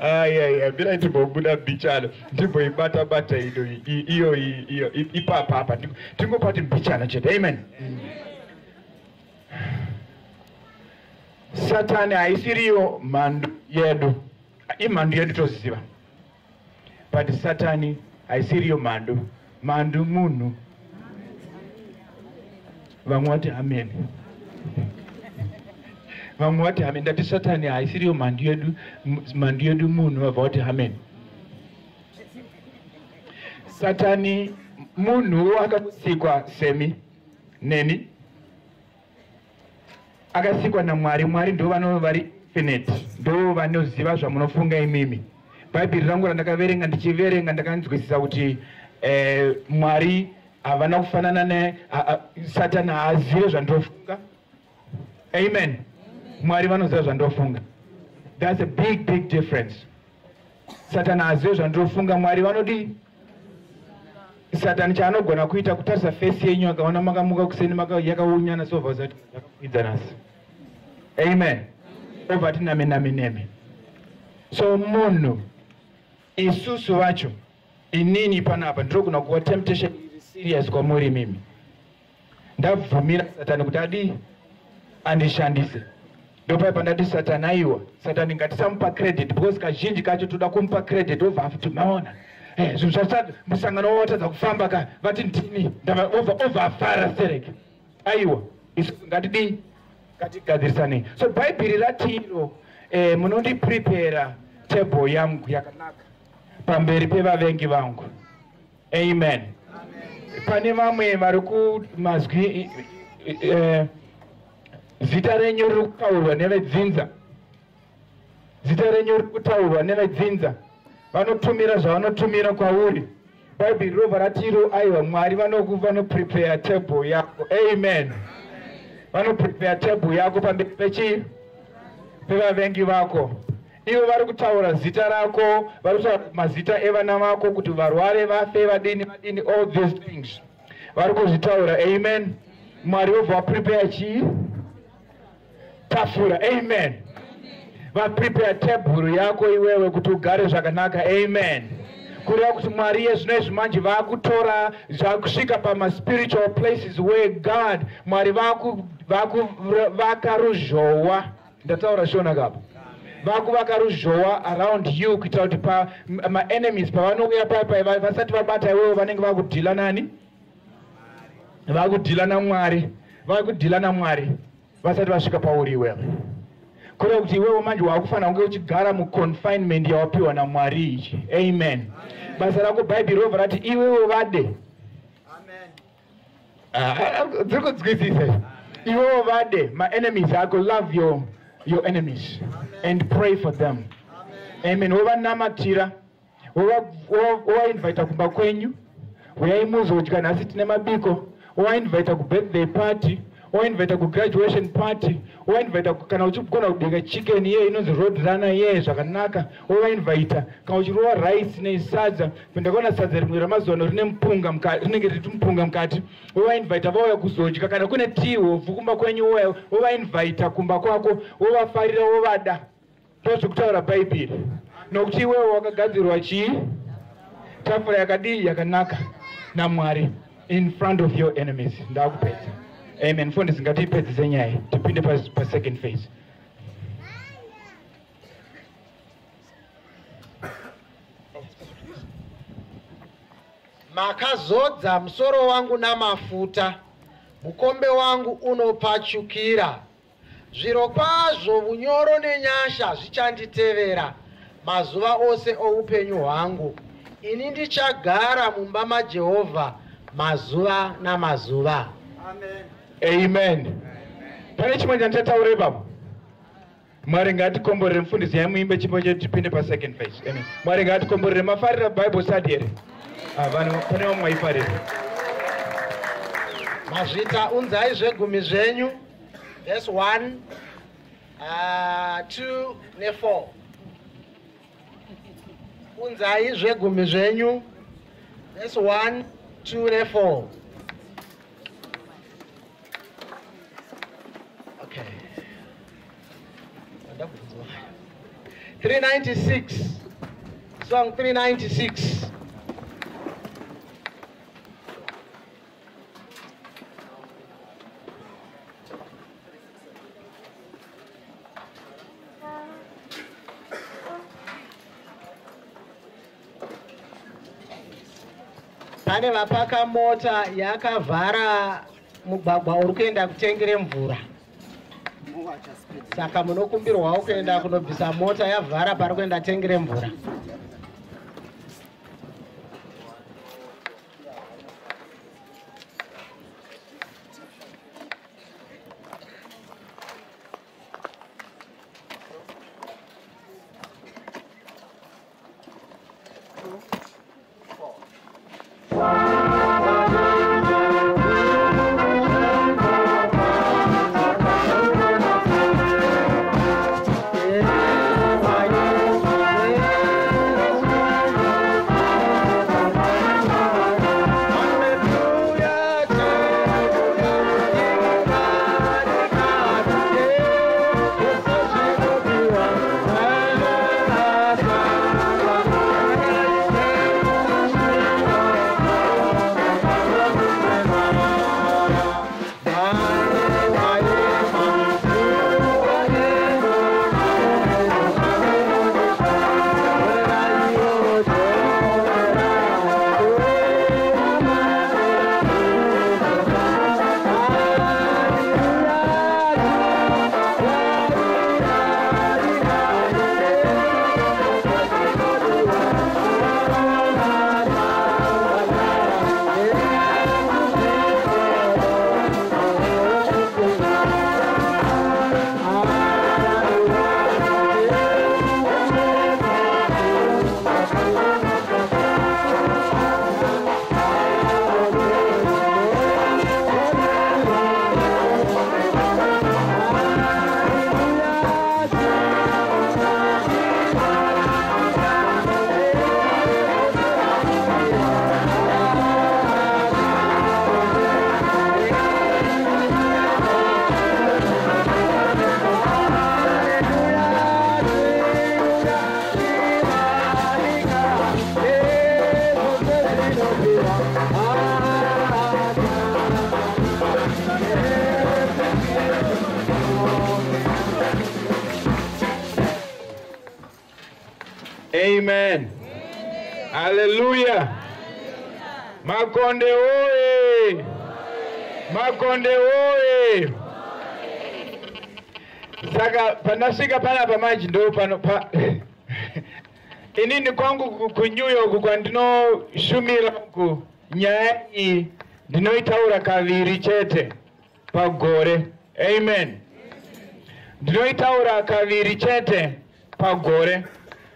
Ayaya, mirai timbobuda mbichana, ndimboibata bata ino iyo iyo ipapa apa. Tingopati mbichana chete. Amen. Satani haisiriyo mhandu yedu. Imhandu yedu toziva, but Satani haisiriyo mhandu. Mhandu munhu. Vamwe vati amen, vamwe vati amen. Ndati Satani haisiriyo mhandu yedu, mhandu yedu munhu. Vabva vati amen. Satani munhu akasikwa semi neni, akasikwa naMwari. Mwari ndo vano vari infinite, ndo vanoziva zvamunofunga imimi. Bhaibheri rangu randakaverenga, ndichiverenga ndakanzwisisa kuti Mwari havana kufanana ne Satani. Haazive zvandinofunga. Amen. Mwari vanoziva zvandinofunga. That's a big, big difference. Satani haazive zvandinofunga, Mwari vanodii? Satani chaanogona kuita kutarisa face yenyu, akaona makamuka kuseni yakaunyana, sobva zati yakakwidza nhasi. Amen. Obva ti name name neme. So munhu isusu vacho, inini panapa ndinogona kuva temptation iri serious kwamuri imimi, ndabvumira Satani kuti adii? Andishandise. Ndopai pandati Satani aiwa, Satani ngatisamupa credit, because kazhinji kacho toda kumupa credit, obva afuti maona zvinhu zvasati musangano watadza kufamba ka, vati ndini, obva afara sereke. Aiwa, isusu ngatidii? Ngatigadzirisanei. So Bhaibheri ratiro munondiprepara table yangu yakanaka pamberi pevavengi vangu. Amen. Pane vamwe vari kumazwi, zita renyu riri kutaurwa nevedzinza, zita renyu riri kutaurwa nevedzinza, vanotumira zvavanotumira kwauri. Bhaibheri robva ratiro aiwa, Mwari vanoprepare table yako. Amen. Vanoprepare table yako pamberi pechii? Pevavengi vako. Ivo vari kutaura zita rako, vari kutaura mazita evana vako kuti varware, vafe, vadini vadini, all these things vari kuzvitaura. Amen. Mwari vobva vaprepare chii? Tafura. Amen. Vaprepare tebhuru yako iwewe kuti ugare zvakanaka. Amen. Kureva kuti Mwari yezvino izvi manje vakutora zvakusvika pamaspiritual places where God, Mwari vakuvaka ruzhowa. Ndataura Shona kapa? Vakuvaka ruzhowa around you kuitira kuti maenemies pavanouya paipai, vasati vabata iwewe, vanenge vakudeala nani? Vakudeala naMwari. Vakudeala naMwari vasati vasvika pauri iwewe. Kureva kuti iwewe manje wakufanira kunge uchigara muconfinement yawapiwa naMwari ichi. Amen. Basa rako, Bhaibheri robva rati iwewe vade. Dziri kunzwisisa? Iwewe vade maenemies ako. Love your enemies and pray for them. Amen. Wovanamatira, wovainvita kumba kwenyu, uyai muzodya nhasi, tine mabiko. Wovainvita kubirthday party, woinvita kugraduation party, woinvita kana uchigona kubika chicken iye inonzi road runner iye zvakanaka, wovainvita. Kana uchirova rice nesadza, ndakaona sadza rimwe ramazuva ano rine mupunga, rinenge riri mupunga mukati, wovainvita vauya kuzodya. Kana kune tea hobvu kumba kwenyu, wovainvita kumba kwako, wovafarira, wovada. Ndozvekutaura Bhaibheri, nokuti iwewe wakagadzirwa chii? Tafura yakadii? Yakanaka naMwari in front of your enemies. Ndakupedza. Amen. Mfundisi, ngatiipedzise nyaya, tipinde pasecond phase. Makazodza musoro wangu namafuta, mukombe wangu unopfachukira. Zviro kwazvo unyoro nenyasha zvichanditevera mazuva ose oupenyu hwangu. Ini ndichagara mumba maJehovha mazuva namazuva. Amen. Pane chimwe chandichataura ipapo. Mwari ngatikomborere. Mufundisi, yamuimbe chimwe chedu tipinde pasecond phase. Amen. Mwari ngatikomborere. Mafarira Bible study here? Ah, vanhu, pane vamwe vaifarira. Mazvita. Unzai zvegumi zvenyu. Verse 1, 2 ne4. Unzai zvegumi zvenyu. Verse 1, 2 ne4. Okay, ndabvunzwa. 396, song 396. Pane vapaka mota yakavhara mugwagwa uri kuenda kutengere mvura. Saka munokumbirwawo kuenda kunobvisa mota yavhara pari kuenda tengere mvura. Amen. Hallelujah. Makonde oye. Makonde oye. Saka pandasvika panapa manje ndo pano pa inini kwangu kuNew York kwandinoshumira uku, nyaya iyi ndinoitaura kaviri chete pagore. Amen. Ndinoitaura kaviri chete pagore.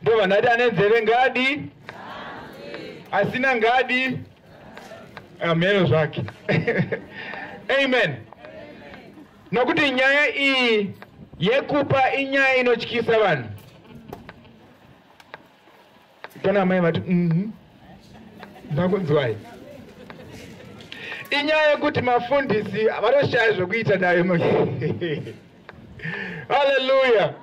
Ndobva ndati ane nzeve ngadi, asina ngadi, ameno zvake. Amen. Nokuti nyaya iyi yekupa inyaya inotyisa vanhu. Kana amai vati ndakunzwai. Inyaya yekuti mafundisi vanoshaya zvokuita nayo. Hallelujah.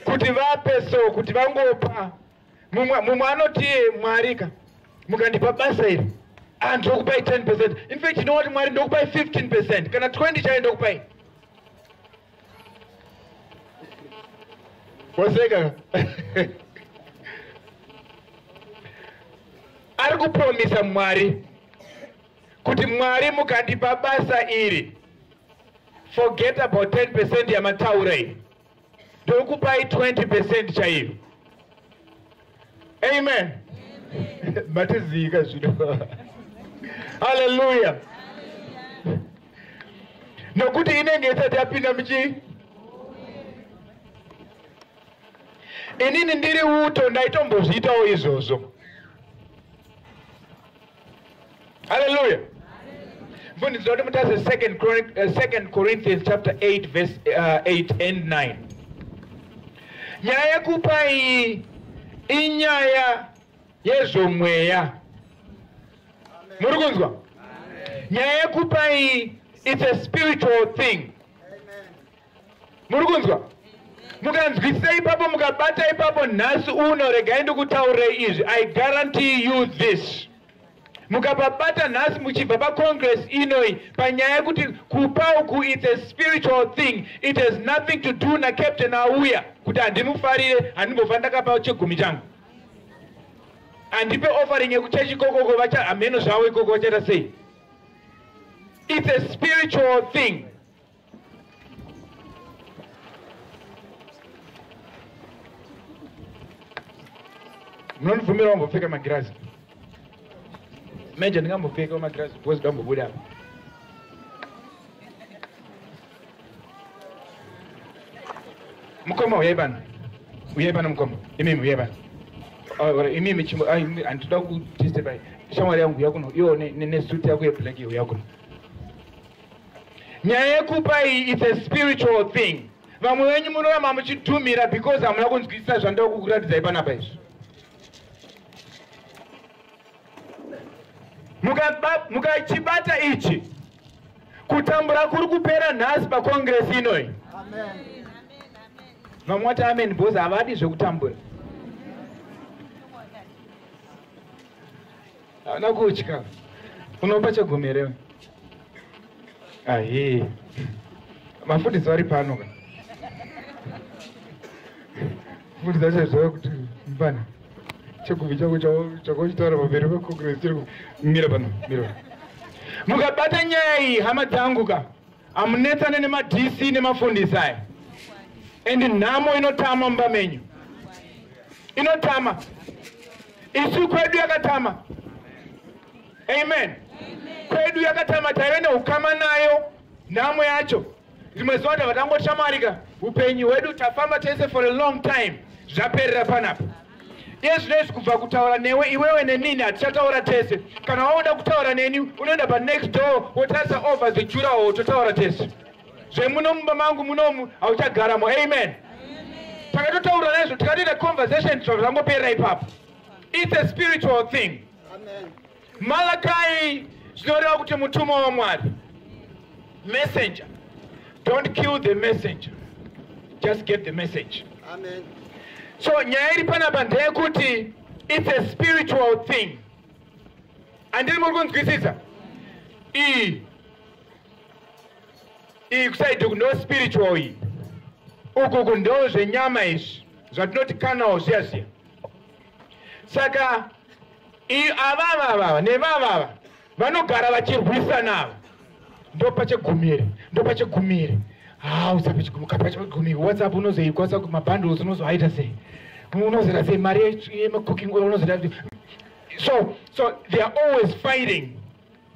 Kuti vape so, kuti vangopa. Mumwe anoti Mwari ka, mukandipa basa iri, ndokupai 10%. In fact, you know what, Mwari, ndokupai 15%. Kana 20 chaiyo ndokupai. Waseka. Ari kupromisa Mwari kuti Mwari mukandipa basa iri, forget about 10% yamataura iyi, ndokupai 20% chaiyo. Amen. Matizika zvino. Hallelujah. Nokuti inenge isati yapinda muchi. Inini ndiri uto ndaitombozviitawo izvozvo. Hallelujah. Mfundisi wati mutase 2 Corinthians chapter 8 verse 8 and 9. Nyaya yekupa iyi inyaya yezvomweya. Muri kunzwa? Nyaya yekupa iyi, it's a spiritual thing. Muri kunzwa? Mukanzwisisa ipapo, mukabata ipapo nhasi uno, regai ndikutaurei izvi. I guarantee you this. Mukapabata nhasi muchibva pacongress inoi panyaya yekuti kupa uku, it's a spiritual thing. It has nothing to do nacaptain auya kuti handimufarire, handimbofa ndakapa chegumi changu. Handipe offering yekuchechi ikokoko, vacha hameno zvavo ikoko vachaita sei. It's a spiritual thing. Munondibvumira wambopfeka magirazi? Meja, ndingambopfeka magirazi because ndambobuda apa. Mukoma, uyai pano, uyai pano mukoma. Imimi uyai pano. Imimi chimbo, handitoda kudisturbai. Shamwari yangu, uya kuno iwo nesuti yako yeblack, uya kuno. Nyaya yekupa iyi, it's a spiritual thing. Vamwe venyu munoramba muchidhumira because hamuna kunzwisisa zvandoda kukuratidzai panapa izvi. Mukachibata ichi, kutambura kuri kupera nhasi pakongresi inoyi. Vamwe vati amen because havadi zvekutambura, havana kutya. Unopa chegumi here? Ahe, mafundisi vari pano ka, mufundisi achaziva kuti mupana chegumi chako chakochitaura pamberi pecongress chiri mira pano, mira. Mukabata nyaya iyi, hama dzangu ka, hamunetsane nemaDC nemafundisi aya, and nhamo inotama mumba menyu, inotama. Isu kwedu yakatama. Amen. Kwedu yakatama, taive neukama nayo nhamo yacho. Rimwe zuva tava tangoshamarika, upenyu hwedu tafamba tese for a long time, zvaperera panapa. Iye zvino izvi, kubva kutaura newe iwewe nenini, hatichataura tese. Kana wauda kutaura neni, unoenda panext door, wotarisa over the durawall, totaura tese. Zvemuno mumba mangu munomu hauchagaramo. Amen. Takatotaura naizvo, tikatoita conversation, zvangoperera ipapo. It's a spiritual thing. Malakai zvinoreva kuti mutumwa waMwari, messenger. Don't kill the messenger, just get the message. Amen. So nyaya iri panapa ndeyekuti it's a spiritual thing. Handiri muri kunzwisisa? Iyi iyi kuside uku ndo spiritual, iyi ukuku ndo zvenyama izvi zvatinoti kanawo zviya zviya. Saka avava avava nevavava vanogara vachirwisana ava. Ndopa chegumi here? Ndopa chegumi here? Ha, usape chegumi, kapa chegumi. WhatsApp unozoikwa mabundles, unozoaita sei? Unozoita sei mari yemacooking oil? Unozoita so they are always fighting,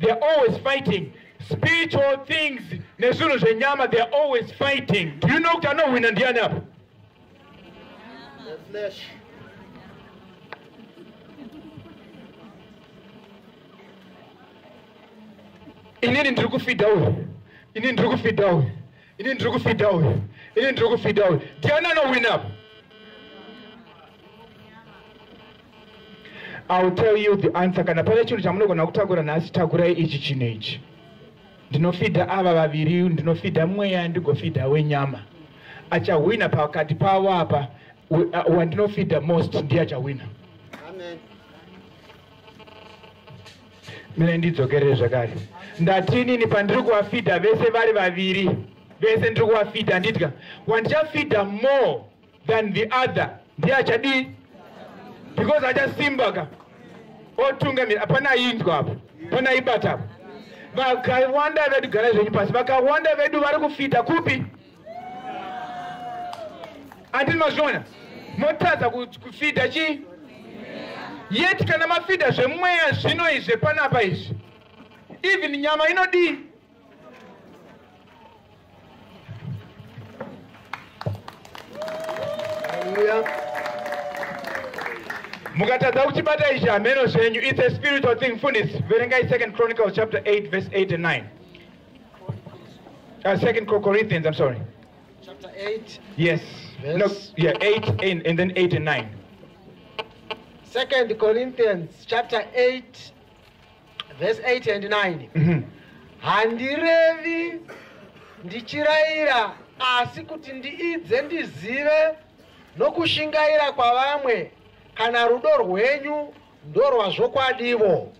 they are always fighting spiritual things nezvinhu zvenyama. They are always fighting. Do you know kuti anohwina ndiani apa? The flesh. Inini ndiri kufeeda uyu, inini ndiri kufeeda uyu, inini ndiri kufeeda uyu, inini ndiri kufeeda uyu. Ndiani anohwina apa? I will tell you the answer. Kana pane chinhu chamunogona kutakura nhasi, takurai ichi chinhu ichi: ndinofeeda ava vaviri, ndinofeeda mweya, ndigofeeda wenyama. Achahwina pakati pavo apa, wandinofeeda most ndiye achahwina. Amen. Mine ndidzokerere zvakare. Ndatinini pandiri kuvafeeda vese vari vaviri, vese ndiri kuvafeeda, nditya wandichafeeda more than the other ndiye achadii? Because achasimba ka, otungamira. Hapana ainzwa apo, pana aibata apo. Vakawanda vedu, garai zvenyu pasi, vakawanda vedu vari kufeeda kupi? Andini mazviona? Motadza kufeeda chii? Yet kana mafeeda zvemweya zvino izvi panapa izvi, even nyama inodii? Hallelujah. Mukatadza kuchibata izvi, hameno zvenyu. It's a spiritual thing. Fundisi, verengai Second Chronicles chapter 8 verse 8 and 9. Second Corinthians, I'm sorry. Chapter 8, Yes. No. Verse- Yeah, 8 and then 8 and 9. Second Corinthians chapter 8, verse 8 and 9. Handirevi ndichirayira, asi kuti ndiidze ndizive nokushingaira kwavamwe kana rudo rwenyu ndorwazvokwadivo.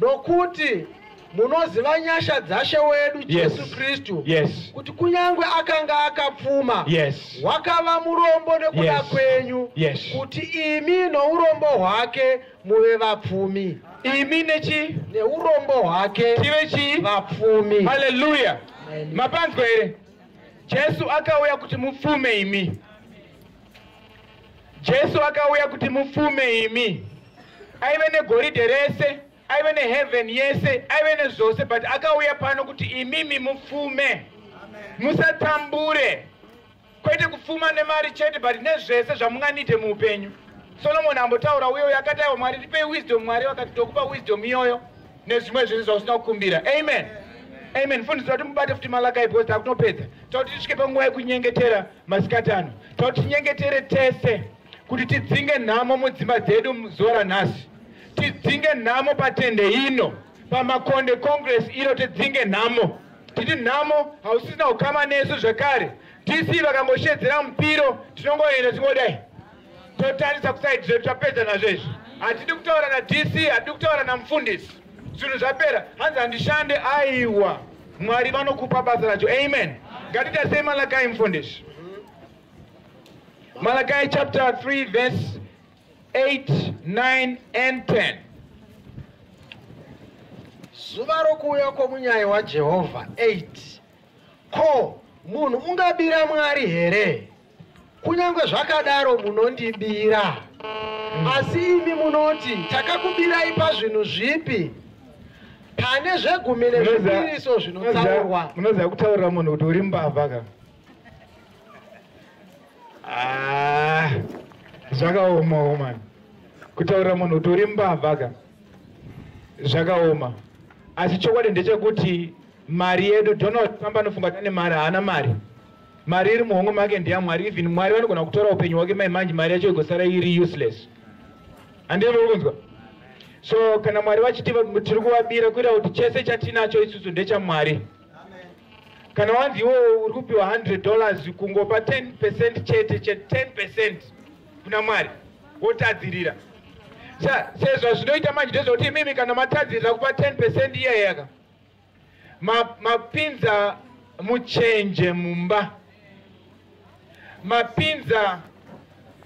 Nokuti Munoziva nyasha dzaShe wedu Yes. Jesu Kristu, kuti kunyange akanga akapfuma, wakava murombo nekuda kwenyu, kuti imi nourombo hwake muve vapfumi. Imi nechi? Neurombo hwake tive chii? Vapfumi. Haleluya. Amen. Mapanzwa here? Jesu akauya kuti mupfume imi. Jesu akauya kuti mupfume imi. Aive negoridhe rese, aive neheaven yese, aive nezvose, but akauya pano kuti imimi mupfume, musatambure. Kwete kupfuma nemari chete, but nezvese zvamunganide muupenyu. Solomon ambotaura uyoyo akati, "Aiwa Mwari, ndipei wisdom." Mwari vakati, "Tokupa wisdom iyoyo nezvimwe zvese zvausina kukumbira." Amen, amen. Fundisa kuti mubate futi Malakai, because takunopedza. Tauti tisvike panguva yekunyengetera masikati ano. Tauti tinyengetere tese kuti tidzinge nhamo mudzimba dzedu zuva ranhasi, tidzinge nhamo patende ino, paMakonde Congress ino. Tidzinge nhamo, titi nhamo hausisina kukama nesu zvekare. Tisi vakangoshedzera mupiro, tinongoenda tingodai totarisa kuside zvedu, tapedza nazvo izvi. Hatidi kutaura naDC, hatidi kutaura namufundisi, zvinhu zvapera. Hanzi handishande, aiwa, Mwari vanokupa basa racho. Amen. Ngatiita sei Malakai, mufundisi? Malakai chapter 3 verse 8, 9 and 10. Zuva rokuuya kwomunyai waJehovha. 8 Ko munhu ungabira Mwari here? Kunyange zvakadaro munondibira. Asi imi munoti, "Takakubirai pazvinhu zvipi?" Pane zvegumi nezvipiriso zvinotsaurwa. Munoziva kutaurira munhu kuti uri mbavha ka? Ah, zvakaomawo mani. Kutaurira munhu kuti uri mbavha ka, zvakaoma. Asi chokwadi ndechekuti mari yedu, Donald Trump anofunga kuti ane mari, haana mari. Mari iri muhomwe make ndeyaMwari. Even Mwari vanogona kutora upenyu hwake mai manje, mari yacho igosara iri useless. Handii muri kunzwa? So kana Mwari vachiti tiri kuvabira, kuita kuti chese chatinacho isusu ndechamwari. Kana wanzi iwowo uri kupiwa $100, kungopa 10% chete, che 10% kuna Mwari, wotadzirira. Sezvazvinoita manje ndezvekuti imimi kana matadzirira kupa 10% iyayaka, mapinza muchenje mumba, mapinza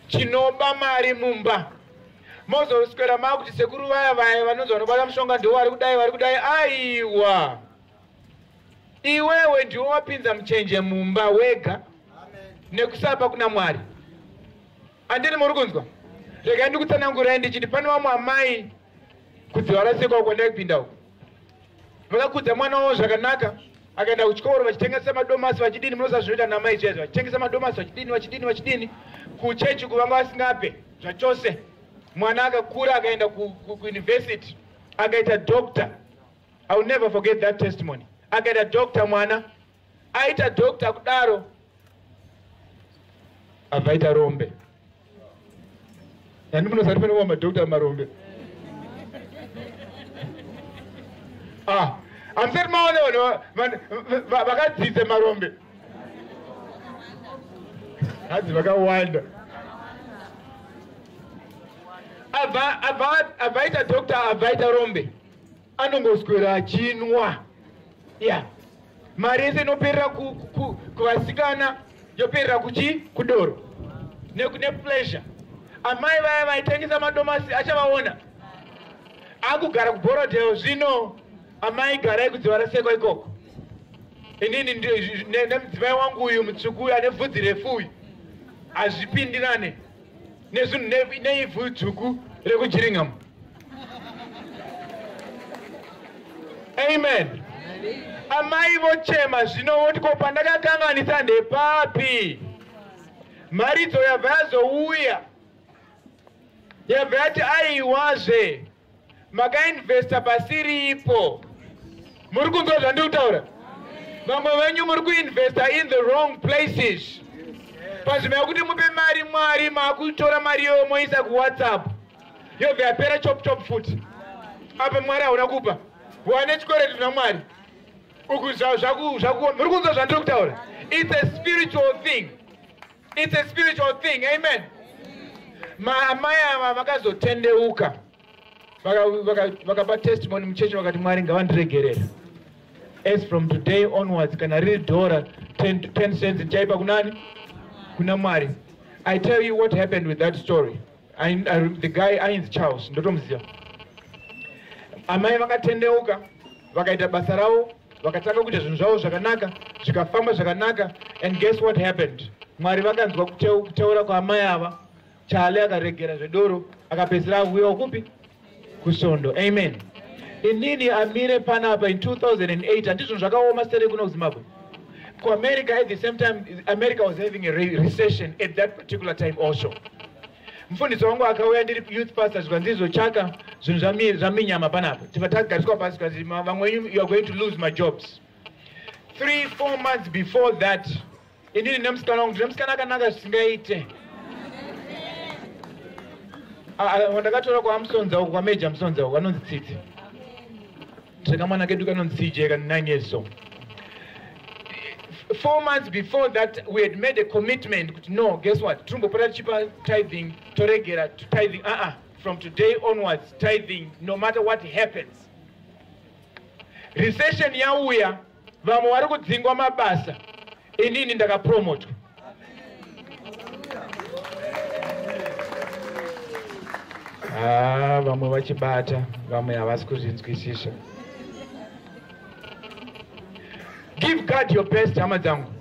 chinoba mari mumba. Mozoswera makuti sekuru vaya vaya vanonzi vanobata mushonga ndo vari kudai, vari kudai. Aiwa, iwewe ndiwo wapinza muchenje mumba wega nekusapa kuna Mwari. Andini muri kunzwa? Regai ndikutsanangurai ndichiti pane vamwe amai kudziva rasekwa kwandai kupinda uko, vakakudza mwana wavo zvakanaka, akaenda kuchikoro, vachitengesa madomasi, vachidini. Munoziva zvinoita namai zviya, vachitengesa madomasi, vachidini, vachidini, vachidini. Kuchechi kuvanga vasingape zvachose. Mwana akakura, akaenda kuuniversity, akaita doctor. I will never forget that testimony. Akaita doctor mwana, aita doctor kudaro, abva aita rombe. Nani munosati pane madoctor marombe? Ah, hamusati maona vanhu vakadzidza marombe? Hadzi vakawanda. Abva aita doctor, abva aita rombe, anongoswera achinwa ya. Mari yese inoperera kuvasikana, yoperera kuchi kudoro nepleasure. Amai vaya vaitengesa madomasi achavaona akugara kuBorrowdale zvino. Amai, garai kudziva rasekwa ikoko. Inini nemudzimai wangu uyu mutsvuku uyu ane bvudzi refu uyu hazvipindirane nezvinhu neivhu dzvuku rekuGillingham. Amen. Amai vochema zvino, voti, "Ko pandakakanganisa ndepapi?" Mharidzo yabva yazouya, yabva yati, "Aiwazve, makainvesta pasiripo." Muri kunzwa zvandiri kutaura? Vamwe venyu muri kuinvesta in the wrong places. Panzvimbo yekuti mupe mari Mwari, maakutora mari iyoyo moisa kuWhatsApp, yobva yapera chop chop futi. Apa Mwari hauna kupa, wane chikwereti namwari uku. Muri kunzwa zvandiri kutaura? It's a spiritual thing, it's a spiritual thing. Amen. Maamai ava vakazotendeuka. Vakapa testimony muchechi, vakati, "Mwari ngavandiregerera. As from today onwards, kana riri dhora, 10 cents ndichaipa kunani? Kuna Mwari." I tell you what happened with that story. The guy ainzi Charles, ndotomuziva. Amai vakatendeuka, vakaita basa ravo, vakatanga kuita zvinhu zvavo zvakanaka, zvikafamba zvakanaka. And guess what happened? Mwari vakanzwa kuteura kwaamai ava. Chale akaregera zvedoro, akapedzisira akuuyawo kupi? Kusondo. Amen. Inini amire panapa in 2008, handi zvinhu zvakaoma sere kuno kuZimbabwe, kuAmerica at the same time, America was having a recession at that particular time also. Mufundisi wangu akauya, ndiri youth pastor, zvikanzi, "Izochaka zvinhu zvaminyama panapa." Tibva tagariswa pasi, zvikanzi, "Vamwe venyu, you are going to lose my jobs." 3, 4 months before that, inini nemusikana wangu, ndine musikana akanaka zvisingaite. Ah, ah, wandakatora kwaMusonza uku, kwaMeja Musonza uku, anonzi Tsitsi. Tine kedu kanonzi CJ, kani 9 years. So 4 months before that, we had made a commitment kuti, no, guess what, tirimbopota tichipa tithing, toregera to tithing. From today onwards, tithing, no matter what happens. Recession yauya, vamwe vari kudzingwa mabasa, inini ndakapromotwa. Ah, vamwe vachibata, vamwe havasi kuzvinzwisisa. Give God your best, hama dzangu.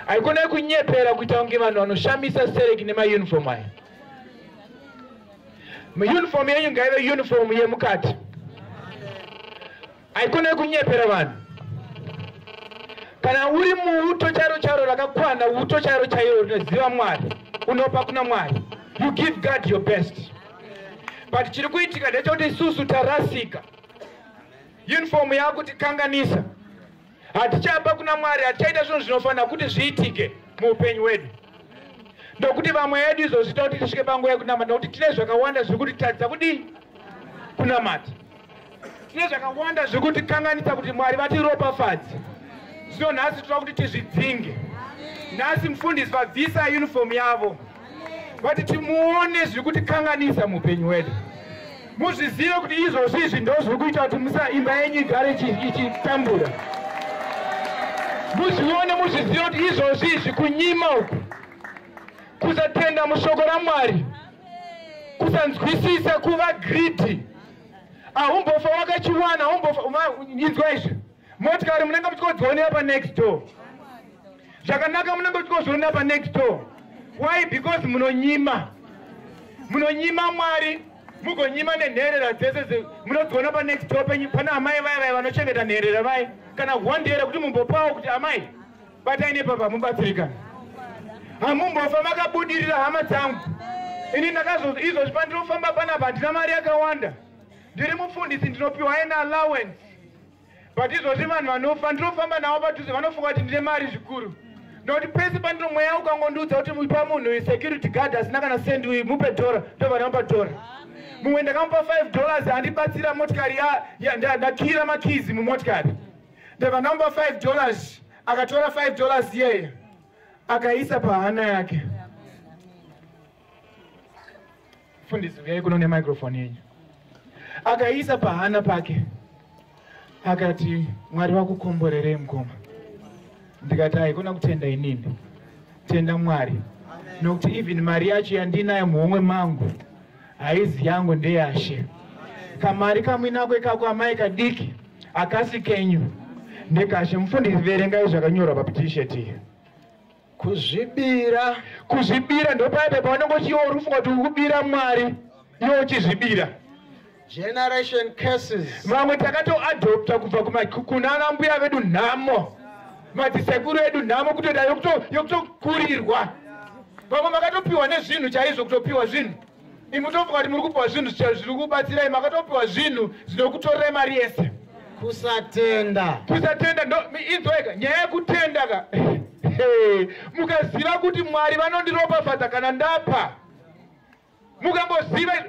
Haikona kunyepera kuita kunge vanhu vanoshamisa sereki nemauniform aya. Uniform yenyu ngaive uniform yemukati. Haikona kunyepera vanhu. Kana uri muuto chairo chairo rakakwana, uto chairo chairo rinoziva Mwari, unopa kuna Mwari. You give God your best. But chiri kuitika ndechekuti isusu tarasika, uniform yakutikanganisa. Hatichapa kuna Mwari, hatichaita zvinhu zvinofanira kuti zviitike muupenyu hwedu, ndokuti vamwe vedu izvozviita kuti tisvike panguva yekunamata, nokuti tine zvakawanda zviri kutitadzisa kudii? Kunamata. Tine zvakawanda zviri kutikanganisa kuti Mwari vatiropafadze. Zvino nhasi toda kuti tizvidzinge. Nhasi mufundisi vabvisa uniform yavo, vati timuone zviri kutikanganisa muupenyu hwedu. Muzvizive kuti izvozvi izvi ndo zviri kuita kuti musa imba yenyu igare ichitambura. Muzvione, muzvizive kuti izvozvi izvi, kunyima uku, kusatenda mushoko raMwari, kusanzwisisa, kuva greedy, haumbofa wakachiwana. Haumbofa. Inzwa izvi, motikari munenge muchikodzionera panext door, zvakanaka munenge muchikozvionera panext door. Why? Because munonyima, munonyima Mwari, mugonyima nenherera dzese. Munodziona panext door penyu, pana amai vaya vaya vanochengeta nherera vaya, kana hwandera kuti mumbopawo kuti, "Amai, batai nepapa mubatsirikana." Hamumbofa makabudirira, hama dzangu. Ini ndakazo izvozvi pandinofamba panapa, handina mari yakawanda. Ndiri mufundisi, ndinopiwa an allowance, but izvozvi vanhu vanofa ndinofamba navo padhuze vanofunga kuti ndine mari zvikuru, nokuti pese pandino mweya ukangondiudza kuti ipa munhu security guard asina kana sendi uyu, mupe dhora, ndobva ndamupa dhora. Mumwe ndakamupa $5, andibatsira motikari, ndakira makeys mumotikari, ndobva ndamupa $5. Akatora $5 iyeye, akaisa pahana yake. Fundisi, uyai kuno nemicrophone yenyu. Akaisa pahana pake, akati, "Mwari vakukomborerei, mukoma." Ndikati, "Haikona kutenda inini, tenda Mwari, nokuti even mari yacho yandinayo muhomwe mangu haizi yangu, ndeyashe. Kamari kamuinako ikako, amai, kadiki, hakasi kenyu, ndekashe." Mufundisi, verengai zvakanyorwa paT-shirt iyi. Kuzvibira. Kuzvibira, ndopaipe paunenge uchiiwa uri kufunga kuti uri kubira Mwari, iwe uchizvibira. Generation curses. Vamwe takatoadopta kubva kuna mbuya vedu nhamo, madzisekuru edu nhamo, kutoita yokutokurirwa. Vamwe makatopiwa nezvinhu chaizvo, kutopiwa zvinhu. Imi tofunga kuti muri kupiwa zvinhu zviri kubatsirai, makatopiwa zvinhu zvinokutorerai mari yese. Kusatenda. Kusatenda. Inzweka nyaya yekutenda ka. Mukaziva kuti Mwari vanondiropafadza kana ndapa, mukangoziva.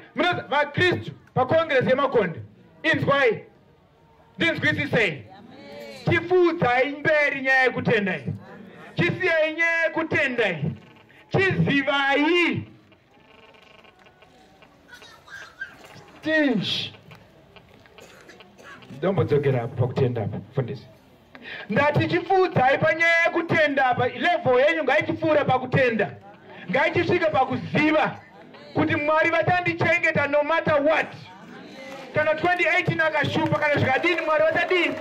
Vakristu pakongresi yeMakonde, inzwai, ndinzwisisei. Chipfuudzai mberi nyaya yekutenda iyi, chisiyai nyaya yekutenda iyi, chizivai. Stingy. Ndombodzokera apo pakutenda apa, mufundisi. Ndati chipfuudzai panyaya yekutenda apa, level yenyu ngaichipfuura pakutenda, ngaichisvike pakuziva kuti Mwari vachandichengeta no matter what. Kana 2018 akashupa, kana zvikadini, Mwari vachadini?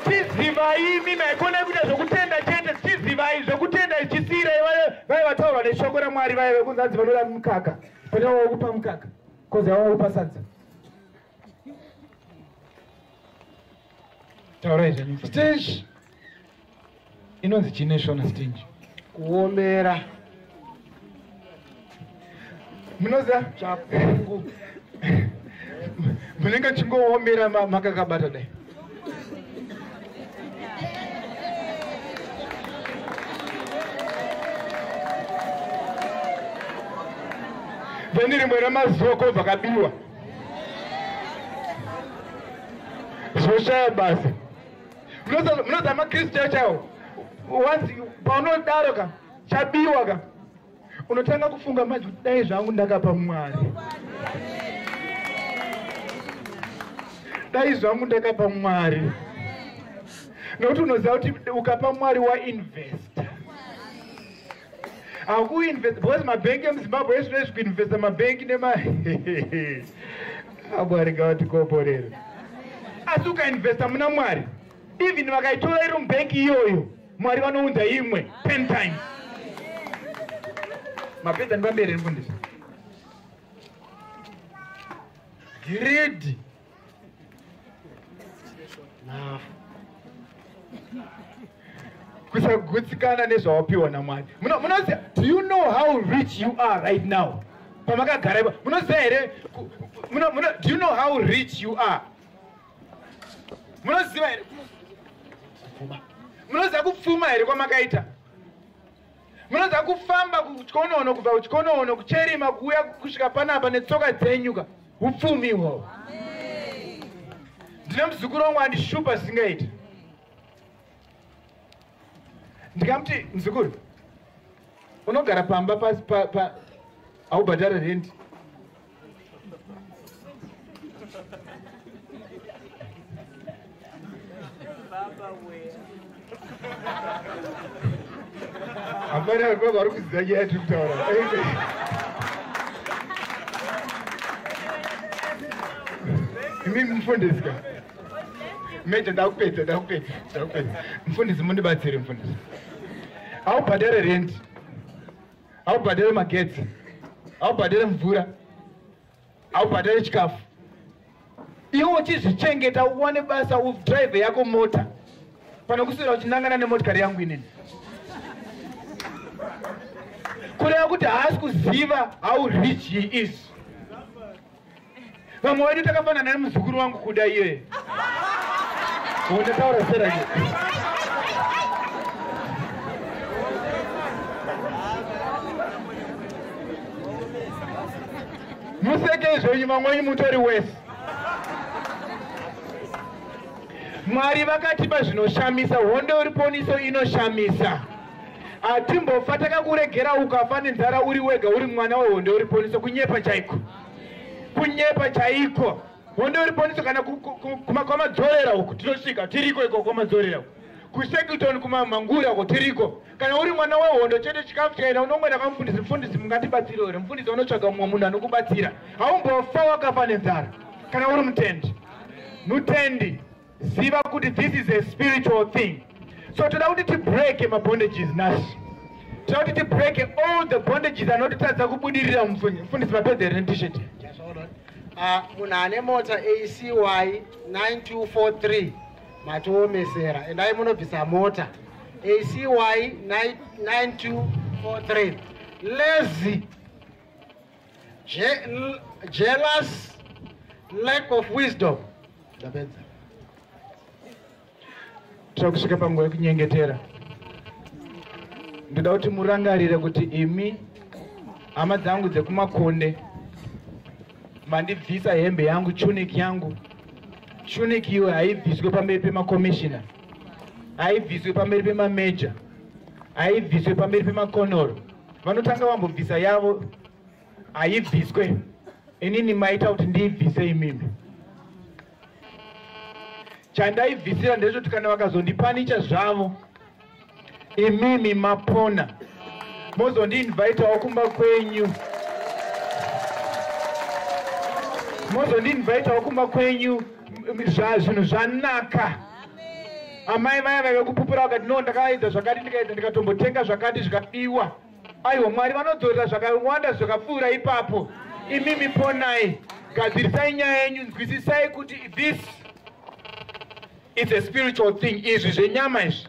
Chizivai imi, maikona kuita zvokutenda chete. Chizivai zvokutenda, ichisiyirai vaya vataurwa neshoko raMwari, vaya vekunzanzi vanoda mukaka, pane wakupa mukaka kozi wakupa sadza. Taurai zvenyu. Stingy. Inonzi chii neShona, stingy? Kuomera. Munoziva, Chapungu. munenge chingoomera makakabata dai. Then rimwe ramazuva kobva kabiwa, zvoshaya basa. Munoziva, maKristu chaiwo, once paunodaro ka, chabiwa ka, unotanga kufunga manje kuti dai zvangu ndakapa Mwari, dai zvangu ndakapa Mwari, nokuti unoziva kuti ukapa Mwari wainvesta. Hakuinvest because mabhengi emuZimbabwe ezvino izvi, kuinvesta mabhengi nema, Mwari ngavatikomborere. Asi ukainvesta muna Mwari, even vakaitora iri mubhengi iyoyo, Mwari vanounza imwe 10 times. Mapedza? Ndipamberi, mufundisi. Greed. Nafu. Kusagutsikana nezvawapiwa naMwari. Munoziva, do you know how rich you are right now pamakagara ipa? Munoziva here do you know how rich you are? Munoziva here? Munoziva kupfuma here kwamakaita? Munoziva kufamba kuChikonono, kubva kuChikonono kuCherima, kuuya kusvika panapa netsoka dzenyuka, upfumi ihwohwo? Ndine muzukuru wangu andishupa zvisingaiti. Ndikamuti, "Muzukuru, unogara pamba pasi pa haubhadhara rendi." Hapana baba vari kuziva nyaya yatiri kutaura. Imi mufundisi ka, meja, ndakupedza, ndakupedza, ndakupedza. Mufundisi, mundibatsire. Mufundisi, haubhadhare rendi, haubhadhare magetsi, haubhadhare mvura, haubhadhare chikafu. Iwe uchizvichengeta, uwane basa, udhiraivhe yako mota, pano kuswera uchinangana nemotikari yangu inini. Kureva kuti haasi kuziva how rich he is. Vamwe vedu takafanana nemuzukuru wangu kuda iyeye. Ndataura serake. Museke zvenyu, vamwe wenyu mutori wese. Mwari vakatipa zvinoshamisa. Hondo yeruponiso inoshamisa. Hatimbofa takakuregera ukafa nenzara uri wega, uri mwana wehondo yeruponiso. Kunyepa chaiko, kunyepa chaiko. Hondo yeruponiso, kana kwamadzorera uku tinosvika, tiriko iko kwamadzorera uku, kuShackleton, kumamangura uko tiriko. Kana uri mwana wehondo chete, chikafu chikaenda, unongoenda kwamufundisi, "Mufundisi, mungatibatsire here?" Mufundisi unotsvaga mumwe munhu anokubatsira. Haumbofa wakafa nenzara kana uri mutendi. Mutendi, ziva kuti this is a spiritual thing. So toda kuti tibreke mabondages nhasi. Toda kuti tibreke all the bondages anotitadza kubudirira. Mufundisi, mapedza here neT-shirt? Just hold on. Munhu ane mota ACY 9243, matiomesera, endai munobvisa mota ACY 9243. Lazy, jealous, lack of wisdom. Ndapedza. Tiri kusvika panguva yekunyengetera. Ndoda kuti murangarire kuti imi, hama dzangu dzekuMakonde, mandibvisa hembe yangu, tunic yangu. Tunic iwe haibviswe pamberi pemakomishina, haibviswe pamberi pemameja, haibviswe pamberi pemakonoro. Vanotanga vambobvisa yavo. Haibviswe. Inini maita kuti ndiibvise imimi. Chandaibvisira ndechekuti kana vakazondipanicha zvavo, imimi mapona, mozondiinvitawo kumba kwenyu, mozondiinvitawo kumba kwenyu, zvinhu zvanaka. Amai vaya vaive kupupura vakati, "No, ndakaedza zvakati, ndikaedza, ndikatombotenga zvakati, zvikabiwa." Aiwa, Mwari vanodzorera zvakawanda zvakapfuura ipapo. Imimi ponai, gadzirisai nyaya yenyu, nzwisisai kuti this is a spiritual thing. Izvi zvenyama izvi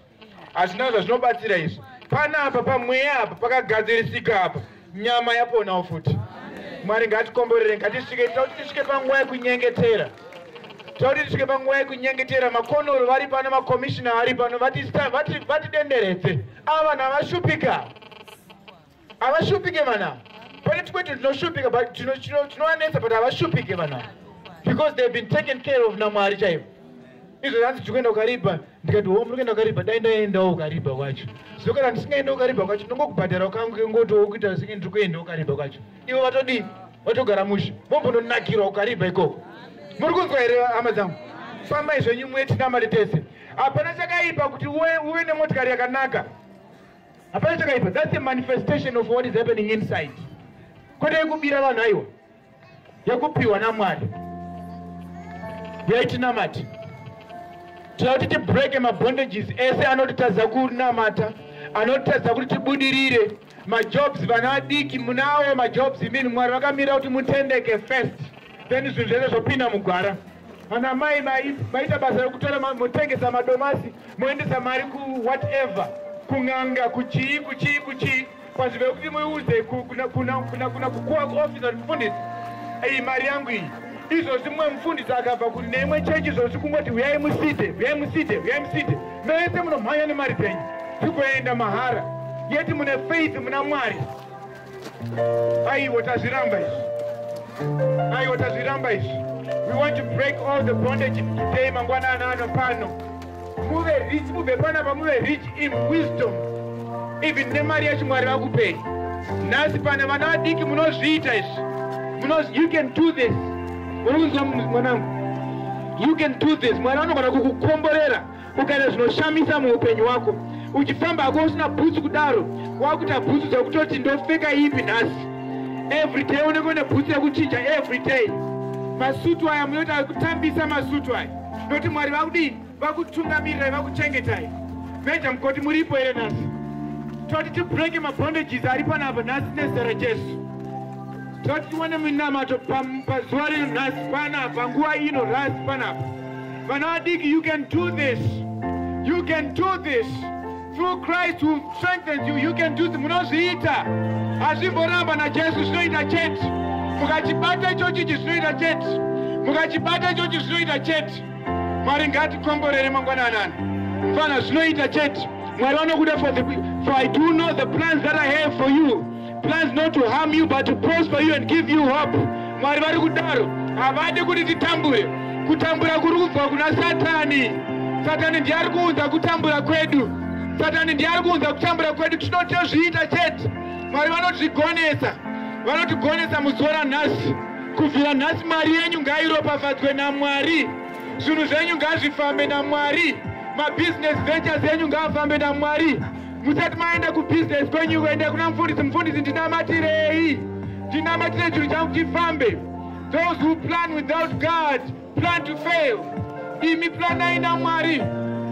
hazvina zvazvinobatsira izvi. Panapa pamweya apa pakagadzirisika apa, nyama yaponawo futi. Mwari ngatikomborere. Ngatisvike, tinoda kuti tisvike panguva yekunyengetera, toda kuti tisvike panguva yekunyengetera. Makonoro vari pano, makomishina ari pano, vatidenderedze. Ava vanhu havashupika, havashupike vanhu ava. Pane tumwe tunhu tinoshupika, but tinovanetsa, but havashupike vanhu ava because they've been taken care of naMwari chaivo. Izvo zvanzi tiri kuenda kuKariba, ndikati, "Ho, muri kuenda kuKariba, dai ndaendawo kuKariba kwacho." Zvino kana ndisingaendawo kuKariba kwacho, ndongokubhadhara kangu ngotowo kuita senge ndiri kuendawo kuKariba kwacho. Ivo vatodii? Vatogara mushe, mombononakirwa kuKariba ikoko. Muri kunzwa here, hama dzangu? Fambai zvenyu muye, tinamate tese. Hapana chakaipa kuti uve nemotikari yakanaka, hapana chakaipa. That's a manifestation of what is happening inside, kwete yekubira vanhu, aiwa, yekupiwa naMwari. Yaitinamati tinoda kuti tibreke mabondages ese anotitadza kunamata, anotitadza kuti tibudirire. Majobs, vana vadiki munawo majobs imini, Mwari vakamira kuti mutendeke first, then zvinhu zvese zvopinda mugwara. Vana mai maita basa rekutora, motengesa madomasi, moendesa mari kuwhatever, kun'anga, kuchii, kuchii, kuchii, panzvimbo yekuti muiudze kuna kukuwa kuofisi kuti, "Mufundisi, iyi mari yangu iyi." Izvozvi mumwe mufundisi akabva kune imwe chechi izvozvi, kungoti, "Uyai musite, uyai musite, uyai musite," mese munomhanya nemari dzenyu, tikuenda mahara, yeti mune faith muna Mwari. Aiwa, tazviramba izvi, aiwa, tazviramba izvi. We want to break all the bondage today, mangwanani ano pano. Muve rich, mubve panapa muve rich in wisdom, even nemari yacho Mwari vakupei. Nhasi pana vana vadiki, munozviita izvi. You can do this. Muri kunzwa, mwanangu? You can do this. Mwari vanogona kukukomborera ukaita zvinoshamisa muupenyu hwako. Uchifamba hako usina bhutsu kudaro, wakuita bhutsu dzekutoti, "Ndopfeka ipi nhasi?" Every day unenge une bhutsu yekuchinja every day. Masutu aya munoita kutambisa masutu aya, nokuti Mwari vakudii? Vakutungamirirai, vakuchengetai. Meja Mukoti, muripo here nhasi? Toti tibreke mabondages ari panapa nhasi nezita raJesu. Toti tiwane minamato pazuva rino nhasi panapa, nguva ino nhasi panapa. Vana vadiki, you can do this, you can do this through Christ who strengthens you. You can do this. Munozviita, hazvimboramba naJesu, zvinoita chete. Mukachibata ichochichi, zvinoita chete. Mukachibata ichochi, zvinoita chete. Mwari ngatikomborere mangwananani. Mfana, zvinoita chete. Mwari vanokuda. For I do know the plans that I have for you, plans not to harm you but to prosper you and give you hope. Mwari vari kudaro, havadi kuti titambure. Kutambura kuri kubva kuna Satani. Satani ndiye ari kuunza kutambura kwedu, Satani ndiye ari kuunza kutambura kwedu. Tinotozviita chete. Mwari vanotizvigonesa, vanotigonesa muzuva ranhasi. Kubvira nhasi, mari yenyu ngairopafadzwe naMwari, zvinhu zvenyu ngazvifambe naMwari, mabusiness ventures enyu ngaafambe naMwari. Musati maenda kubusiness kwenyu, kuenda kuna mufundisi, "Mufundisi, ndinamatirei, ndinamatire chinhu changu chifambe." Those who plan without God plan to fail. Imi planai naMwari.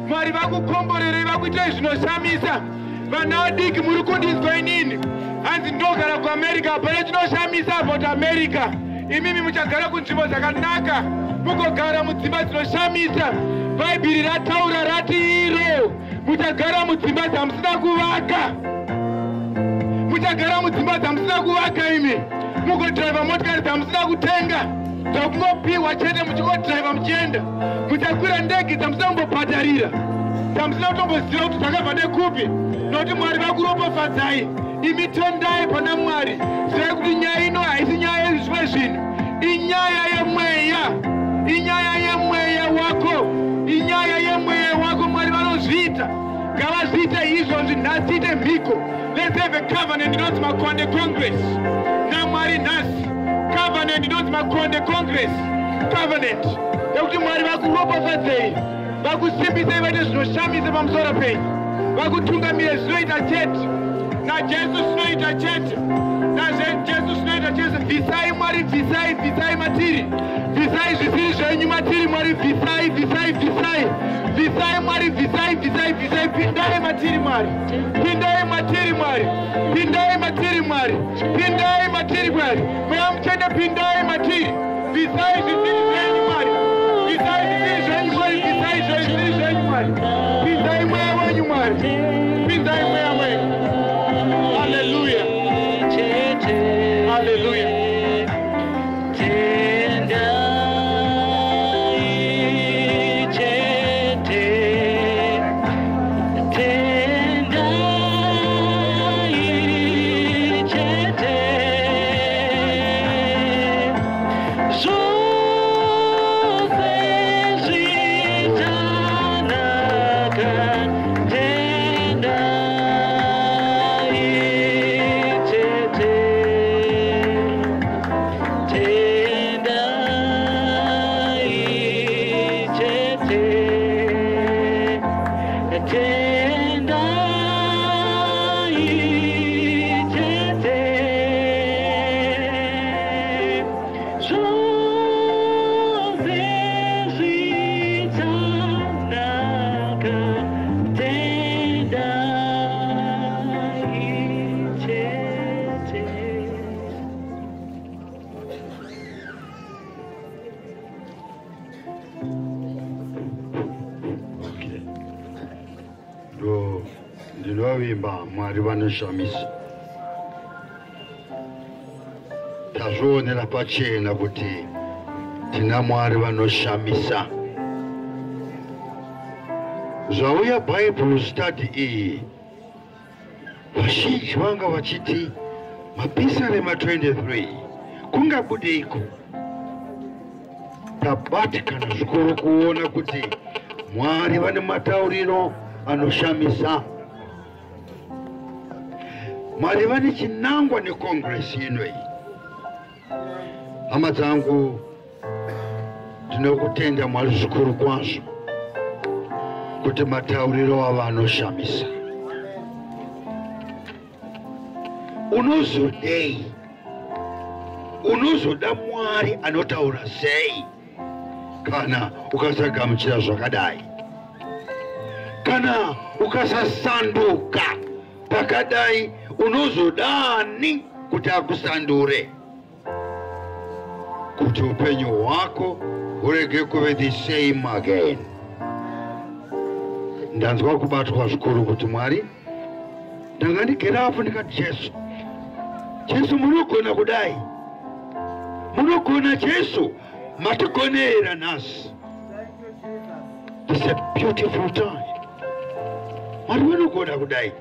Mwari vakukomborerei, vakuitei zvinoshamisa. Vana vadiki, muri kundinzwa inini? Hanzi, "Ndogara kuAmerica." Hapana chinoshamisa about America. Imimi muchagara kunzvimbo dzakanaka, mugogara mudzimba dzinoshamisa. Bhaibheri rataura rati iro muchagara mudzimba dzamusina kuvaka, muchagara mudzimba dzamusina kuvaka imi, mugodhiraivha motikari dzamusina kutenga, dzakungopiwa chete, muchingodhiraivha muchienda. Muchakwira ndege dzamusina kumbobhadharira, dzamusina kutomboziva kuti dzakabva nekupi, nokuti Mwari vakuropafadzai. Imi tendai pana Mwari. Zivai kuti nyaya ino haisi nyaya yezvimwe zvinhu, inyaya yemweya, inyaya yemweya wako, inyaya yemweya wako. Mwari vanozviita, ngavazviite izvozvi nhasi. Ite mhiko. Let's have a covenant inonzi Makonde Congress naMwari nhasi. Covenant inonzi Makonde Congress Covenant, yekuti Mwari vakuropafadzei, vakusimbisei, vaite zvinoshamisa pamusoro penyu, vakutungamire. Zvinoita chete naJesu, zvinoita chete naJesu, zvinoita chete. Bvisai Mwari, bvisai, bvisai matiri, bvisai zvisiri zvenyu matiri. Mwari, bvisai, bvisai, bvisai, bvisai. Mwari, bvisai, bvisai, bvisai. Pindai matiri Mwari, pindai matiri Mwari, pindai matiri Mwari, pindai matiri Mwari. Mweya Mutsvene, pindai matiri. Bvisai zvisiri zvenyu Mwari, bvisai zvisiri zvenyu Mwari, bvisai zvisiri zvenyu Mwari. Pindai Mweya wenyu Mwari, pindai Mweya wenyu. Haleluya, haleluya. Tendai chete, tendai chete, zvose zvichanaka. Tendai chete, tendai chete, tendai chete, zvose zvichanaka. Tendai chete. Okay. Ndo ndinovimba Mwari vanoshamisa. Tazvionera pachena kuti tina Mwari vanoshamisa. Zvauya Bible study iyi, vazhinji vanga vachiti Mapisarema 23 kungabudeiko? Tabatikana zvikuru kuona kuti Mwari vane matauriro anoshamisa. Mwari vane chinangwa necongress ino iyi. Hama dzangu, ndinokutenda Mwari zvikuru kwazvo kuti matauriro avo anoshamisa. Unozodei? Unozoda Mwari anotaura sei kana ukasagamuchira zvakadai, kana ukasasanduka pakadai? Unozodani kuti akusandure kuti upenyu hwako hurege kuve the same again? Ndanzwa kubatwa zvikuru kuti Mwari, ndanga ndigere apo ndikati, "Jesu, Jesu, munogona kudai, munogona Jesu, matigonera nhasi." It's a beautiful time. Mwari vanogona kudai.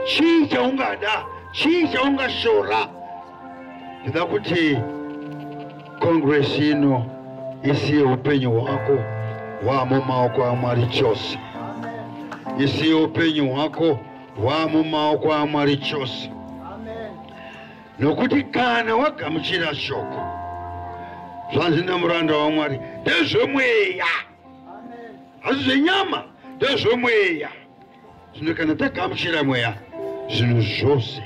Chii chaungada? Chii chaungashora? Ndida kuti congress ino isiye upenyu hwako hwamumaoko aMwari chose, isiye upenyu hwako hwamumaoko aMwari chose, nokuti kana wagamuchira shoko, zvanzi nemuranda waMwari, ndezvemweya, hasi zvenyama, ndezvemweya. Zvino kana tagamuchira mweya, zvinhu zvose,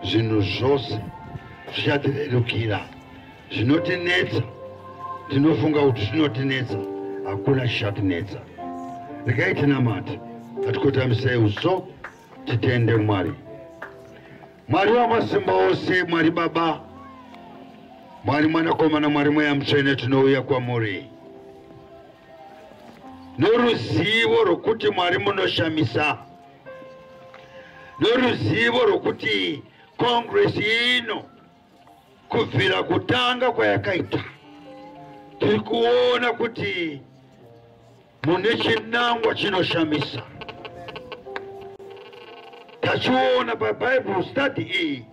zvinhu zvose zvichatirerukira. Zvinotinetsa, tinofunga kuti zvinotinetsa, hakuna chichatinetsa. Regai tinamate. Ngatikotamisei uso, titende Mwari. Mwari wamasimba ose, Mwari Baba, Mwari Mwanakomana, Mwari Mweya Mutsvene, tinouya kwamuri noruzivo rwokuti Mwari munoshamisa, noruzivo rwokuti congress ino kubvira kutanga kwayakaita tiri kuona kuti mune chinangwa chinoshamisa. Tachiona paBible study iyi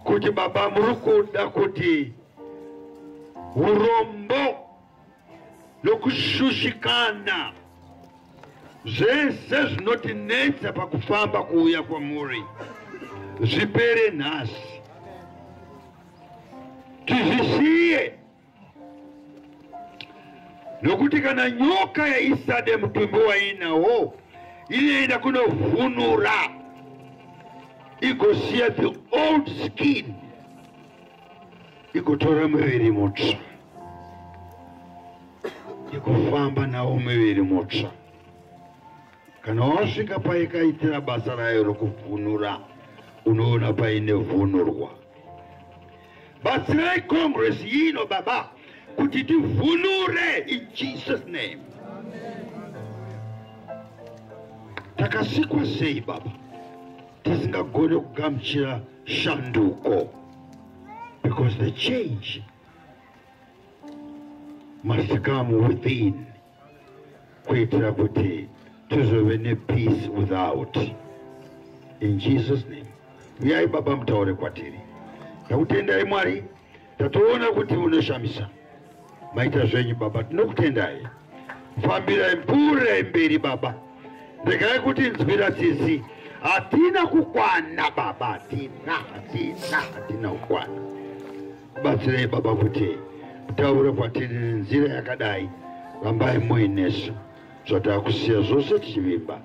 kuti Baba muri kuda kuti urombo nokushushikana, zvese zvinotinetsa pakufamba kuuya kwamuri, zvipere nhasi. Tizvisiye, nokuti kana nyoka yaisade mutumbi wainawo inoenda kunovhunura igosiya the old skin, igotora muviri mutsva, igofamba nawo muviri mutsva. Kana wasvika paikaitira basa rayo rokuvhunura, unoona paine vhunurwa. Batsirai Congress yino, Baba, kuti tivhunure in Jesus name. Takasikwa sei, Baba, tisingagone kugamuchira shanduko? Because the change must come within kuitira kuti tizove nepeace without. In Jesus name, uyai, Baba, mutaure kwatiri. Takutendai, Mwari, tatoona kuti munoshamisa. Maita zvenyu, Baba, tinokutendai. Fambirai, mpfuurirai mberi, Baba. Regai kuti nzwira tsitsi. Hatina kukwana, Baba, hatina, hatina, hatina kukwana. Batsirai, Baba, kuti mutaure kwatiri nenzira yakadai. Rambai muinesu zvatakusiya zvose tichivimba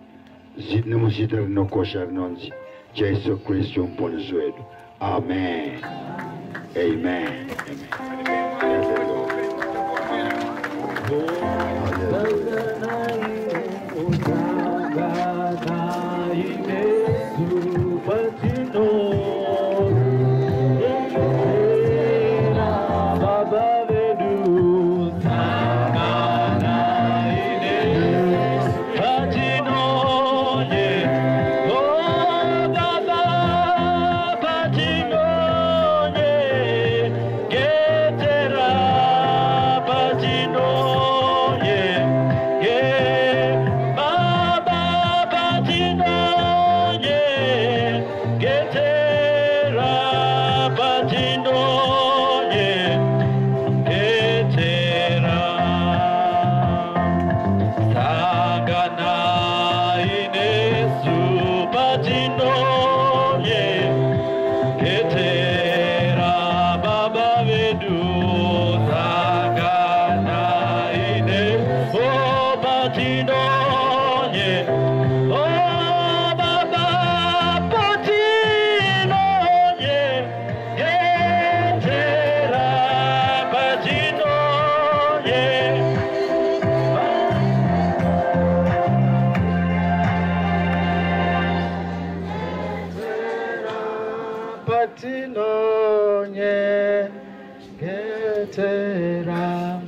nemuzita rinokosha rinonzi Jesu Kristu muponesi wedu. Amen, amen, amen. Praise the Lord. Hallelujah. Patinonyengetera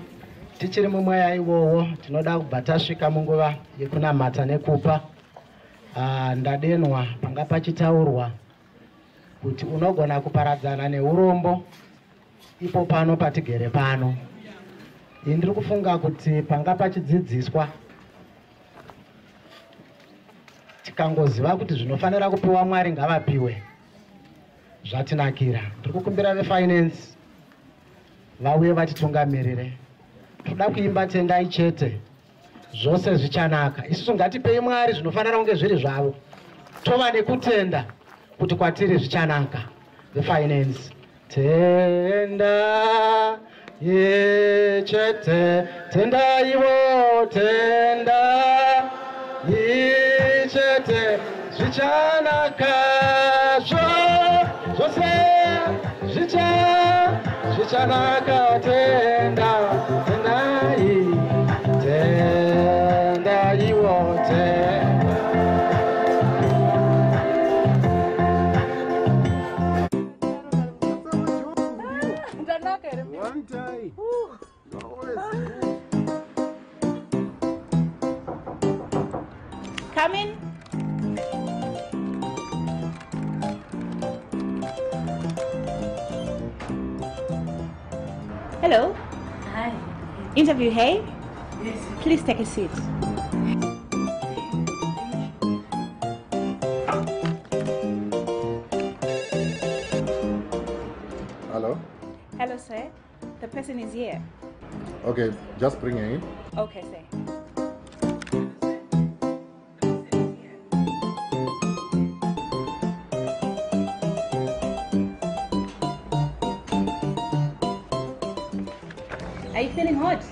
tichiri mumweya iwowo, tinoda kubva tasvika munguva yekunamata nekupa. Ndadenwa panga pachitaurwa kuti unogona kuparadzana neurombo ipo pano patigere pano. Ini ndiri kufunga kuti panga pachidzidziswa, tikangoziva kuti zvinofanira kupiwa Mwari ngavapiwe, zvatinakira. Ndiri kukumbira vefinance vauye vatitungamirire. Toda kuimba "Tendai Chete, Zvose Zvichanaka". Isusu ngatipei Mwari zvinofanira kunge zviri zvavo, tova nekutenda kuti kwatiri zvichanaka. Vefinance, tenda chete, tendaiwo, tenda chete, zvichanaka zvo zvose zvichanaka. Tenda, tendai, tendaiwo, tenda. One time. Always. Come in. Hello. Hi. Interview, hey? Yes. Please take a seat. Hello? Hello, sir. The person is here. Okay, just bring her in. Okay, sir. Are you feeling hot?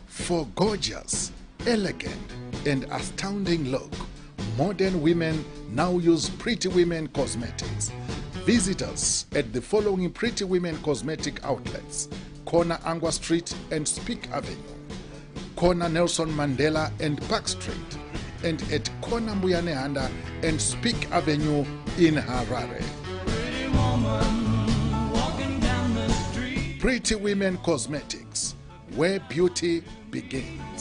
For gorgeous, elegant, and astounding look, modern women now use Pretty Women Cosmetics. Visit us at the following Pretty Women Cosmetic outlets: Corner Angwa Street and Speak Avenue, Corner Nelson Mandela and Park Street, and at Corner Mbuyanehanda and Speak Avenue in Harare. Pretty Women Cosmetics, where beauty begins.